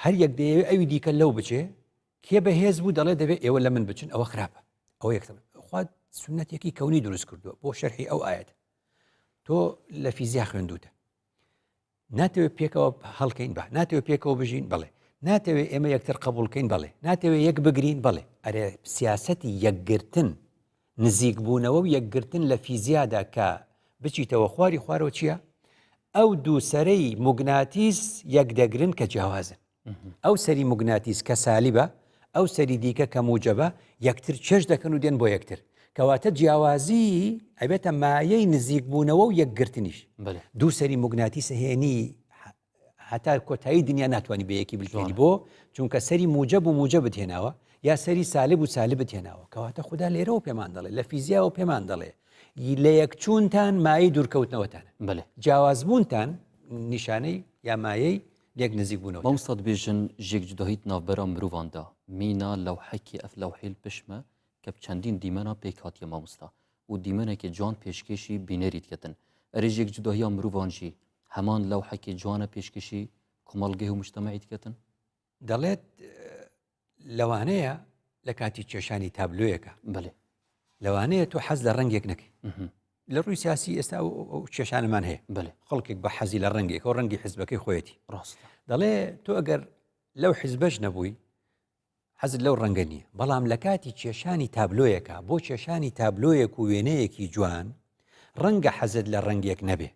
هەر یەک دەیەوێت ئەوی دیکە لەو بچێ کێ بەهێز بوو دەڵێ دەبێت ئێوە لە من بچن ئەوە خراپە ئەوە یەکتر خوا سونەتێکی کەونی دروست کردووە بۆ شەرحی ئەو ئاەت تۆ لە فیزیا خوێندوتە ناتەوێت پێکەوە هەڵکەین بە ناتەوێت پێکەوە بژین بڵێ ناتەوێت ئێمە یەکتر قبولکەین بڵێ ناتەوێت یەک بگرین بڵێ ئەرێ سیاسەتی یەکگرتن نزیک بوونەوە و یەکگرتن لە فیزیادا کە بچیتەوە خواری خوارەوە چییە؟ ئەو دوو سەرەی موگناتیس یەکدەگرن کە جیاوازن ئەو سەری موگناتیس کە سالیبە، ئەو سەری دیکە کە موجەبە، یەکتر چێژ دەکەن و دێن بۆ یەکتر. کەواتە جیاوازی ئەبێتە مایەی نزیکبوونەوە و یەکگرتنیش. دوو سەری موگناتیس هێنی هەتا کۆتایی دنیا ناتوانانی بە یەکی بلکێنی بۆ چونکە سەری موجەب و موجەبت هێناوە یا سەری سالب و سالبت هێناوە کەواتە خودا لێرەوە پێمان دەڵێ لە فیزیاوە پێمان دەڵێ لە یەکچوونتان مایەی دوورکەوتنەوەتانە جیاوازبوونتان نیشانەی یا مایەی لێک نزیک بوونەوە. مامۆستا دبێژن ژێک جوداهی ناڤبەرا مروڤان دا مینا لەوحەکێ ئەف لەوحیل پشمە کە چەندین دیمەنا پێک هاتیە مامۆستا و دیمەنەکێ جوان پێشکێشی بینەری دکەتن ئەرێ ژێک جوداهیا مروڤان ژی هەمان لەوحەکێ جوانە پێشکێشی کومەڵگەه و مجتەمەعی دکەتن؟ دەڵێت لەوانەیە لە کاتی کێشانی تابلۆیەکە بەێ لەوانەیە تۆ حەز لە ڕەنگێک نەکەی. لە ڕووی سیاسی ئێستا ئەو کێشانەمان هەیە بەێ خەڵکێک بە حەزی لە ڕەنگێک و ڕەنگی حزبەکەی خۆیەتی ڕاست دەڵێ تۆ ئەگەر لەو حزبەش نەبووی حەزت لەو ڕەنگە نییە بەڵام لە کاتی کێشانی تابلۆیەکە بۆ کێشانی تابلۆیەک و وێنەیەکی جوان ڕەنگە حەزت لە ڕەنگێک نەبێ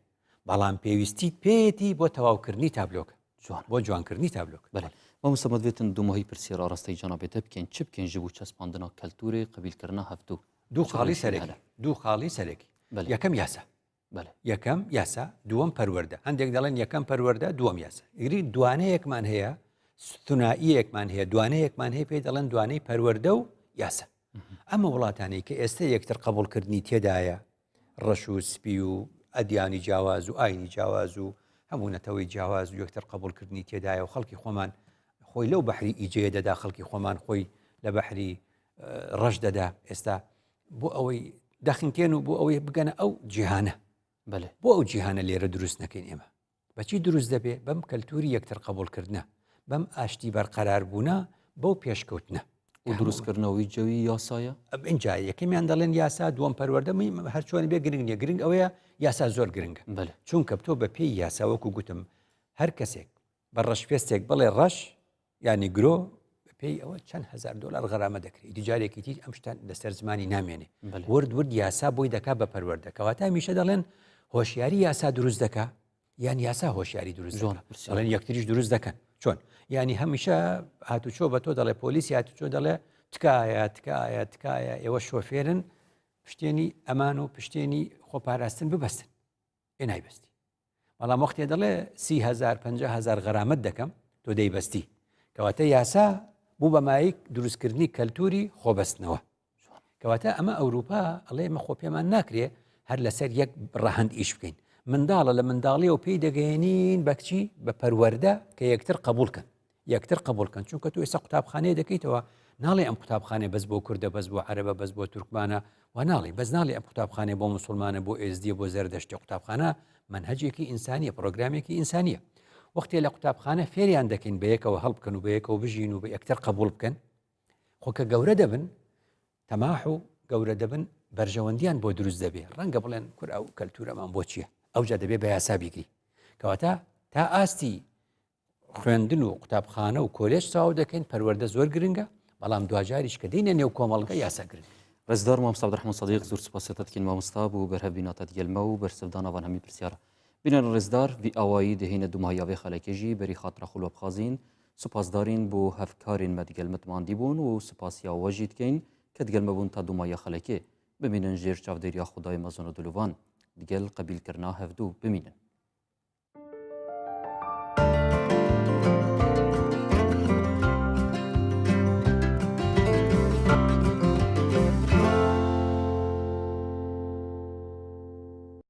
بەڵام پێویستیت پێیەتی بۆ تەواوکردنی تابلۆکە جوان بۆ جوانکردنی تابلۆکە بەێ مامۆستا مەدوێتن دومەهی پرسیار ئاراستەی جەنابێتە بکەین چ بکەین ji بۆ چەسپاندنا کەلتورێ قبیلکردنا هەڤدوو دوو خاڵی سەرەکی دوو خاڵی سەرەکی یەکەم یاسا یەکەم یاسا دووەم پەروەردە هەندێک دەڵێن یەکەم پەروەردە دووەم یاسا گری دوانەیەکمان هەیە ثنائیەکمان هەیە دوانەیەکمان هەیە پێی دەڵێن دوانەی پەروەردە و یاسا ئەمە وڵاتانەی کە ئێستا یەکتر قبولکردنی تێدایە ڕەش و سپی و ئەدیانی جیاواز و ئاینی جیاواز و هەموو نەتەوەی جیاواز و یەکتر قبولکردنی تێدایە و خەڵکی خۆمان خۆی لەو بەحری ئیجەیە دەدا خەڵکی خۆمان خۆی لە بەحری ڕەش دەدا ئێستا بۆ ئەوەی دەخنکێن و بۆ ئەوەی بگەنە ئەو جیهانە بەێ بۆ ئەو جیهانە لێرە دروست نەکەین ئێمە بەچی دروست دەبێ بەم کەلتوری یەکتر قبولکردە بەم ئاشتی بەرقەرار بوونە بەو پێشکەوتنە و دروستکردنەوەی جەوی یاسایە ئینجا یەکەمیان دەڵێن یاسا دووەم پەروەردە هەرچۆن بێ گرنگ نیە گرنگ ئەوەیە یاسا زۆر گرنگە چونکە تۆ بە پێی یاسا وەکو گوتم هەر کەسێک بە ڕەشپێستێک بڵێ ڕەش یانی گرۆ پێی ئەوە چەند هزار دلار غەرامە دەکرێت دیجارێکی تیر ئەم شتان لەسەر زمانی نامێنێ ورد ورد یاسا بۆی دەکا بە پەروەردە کەواتە میشە دەڵێن هۆشیاری یاسا دروست دەکا یان یاسا هۆشیاری دروست جوان دەڵێن یەکتریش دروست دەکەن چۆن ینی هەمیشە هاتوچۆ بە تۆ دەڵێ پۆلیس هاتوچۆ دەڵێ تکایە تکایە تکایە ئێوە شۆفێرن پشتێنی ئەمان و پشتێنی خۆپاراستن ببەستن ئێ نایبەستی بەڵام وەختێ دەڵێ 30هزار 5هزار غەرامەت دەکەم تۆ دەیبەستی کەواتە یاسا بوو بە مایک دروستکردنی کەلتوری خۆبەستنەوە کەواتە ئەمە ئەوروپا ئەڵێ مە خۆ پێمان ناکرێ هەر لەسەر یەک ڕەهند ئیش بکەین منداڵە لە منداڵیەوە پێی دەگەێنین بەکچی بە پەروەەردە کە یەکتر قبولکەن یەکتر قبوڵ کەن چونکە تۆ ئێستا قوتابخانەیە دەکەیتەوە ناڵێ ئەم قوتابخانەیە بەس بۆ کوردە بەس بۆ عەرەبە بەس بۆ تورکمانە و ناڵێ بەس ناڵێ ئەم قوتابخانەیە بۆ مسلمانە بۆ ئێزدیە بۆ زەردەشتی قوتابخانە مەنهەجێکی ئینسانیە پرۆگرامێکی ئینسانیە وەختێ لە قوتابخانە فێریان دەکەین بەیەکەوە هەڵبکەن و بەیەکەوە بژین و بە یەکتر قبول بکەن خۆ کە گەورە دەبن تەماح و گەورە دەبن بەرژەوەندیان بۆ دروست دەبێ ڕەنگە بڵێن کورە ئەو کەلتورەمان بۆ چییە ئەوجا دەبێ بە یاسا بیگری کەواتە تا ئاستی خوێندن و قوتابخانە و کۆلێژ تەواو دەکەین پەروەردە زۆر گرنگە بەڵام دواجاریش کە دێینە نێو کۆمەڵگە یاسا گرنگ ڕێزدار مامۆستا عبدالرحمن صدیق زۆر سپاسیەتە دکەین مامۆستا بۆ بەرهەڤیناتە دگەل مە و بەرسڤدانا ڤان هەمی پرسیارە بینەرن ڕێزدار ڤی ئاوایی دهینە دوماهیا ڤێ خەلەکێ ژی بەری خاترە خو لوە بخازین سپاسدارین بۆ هەڤکارێن مە دگەل مە ماندی بوون و سپاسیا وە ژی دکەین کە دگەل مە بوون تا دومایا خەلەکێ بمینن ژێر چاڤدێریا خودای مەزن و دلوڤان دگەل قەبیل کرنا هەڤدوو بمینن.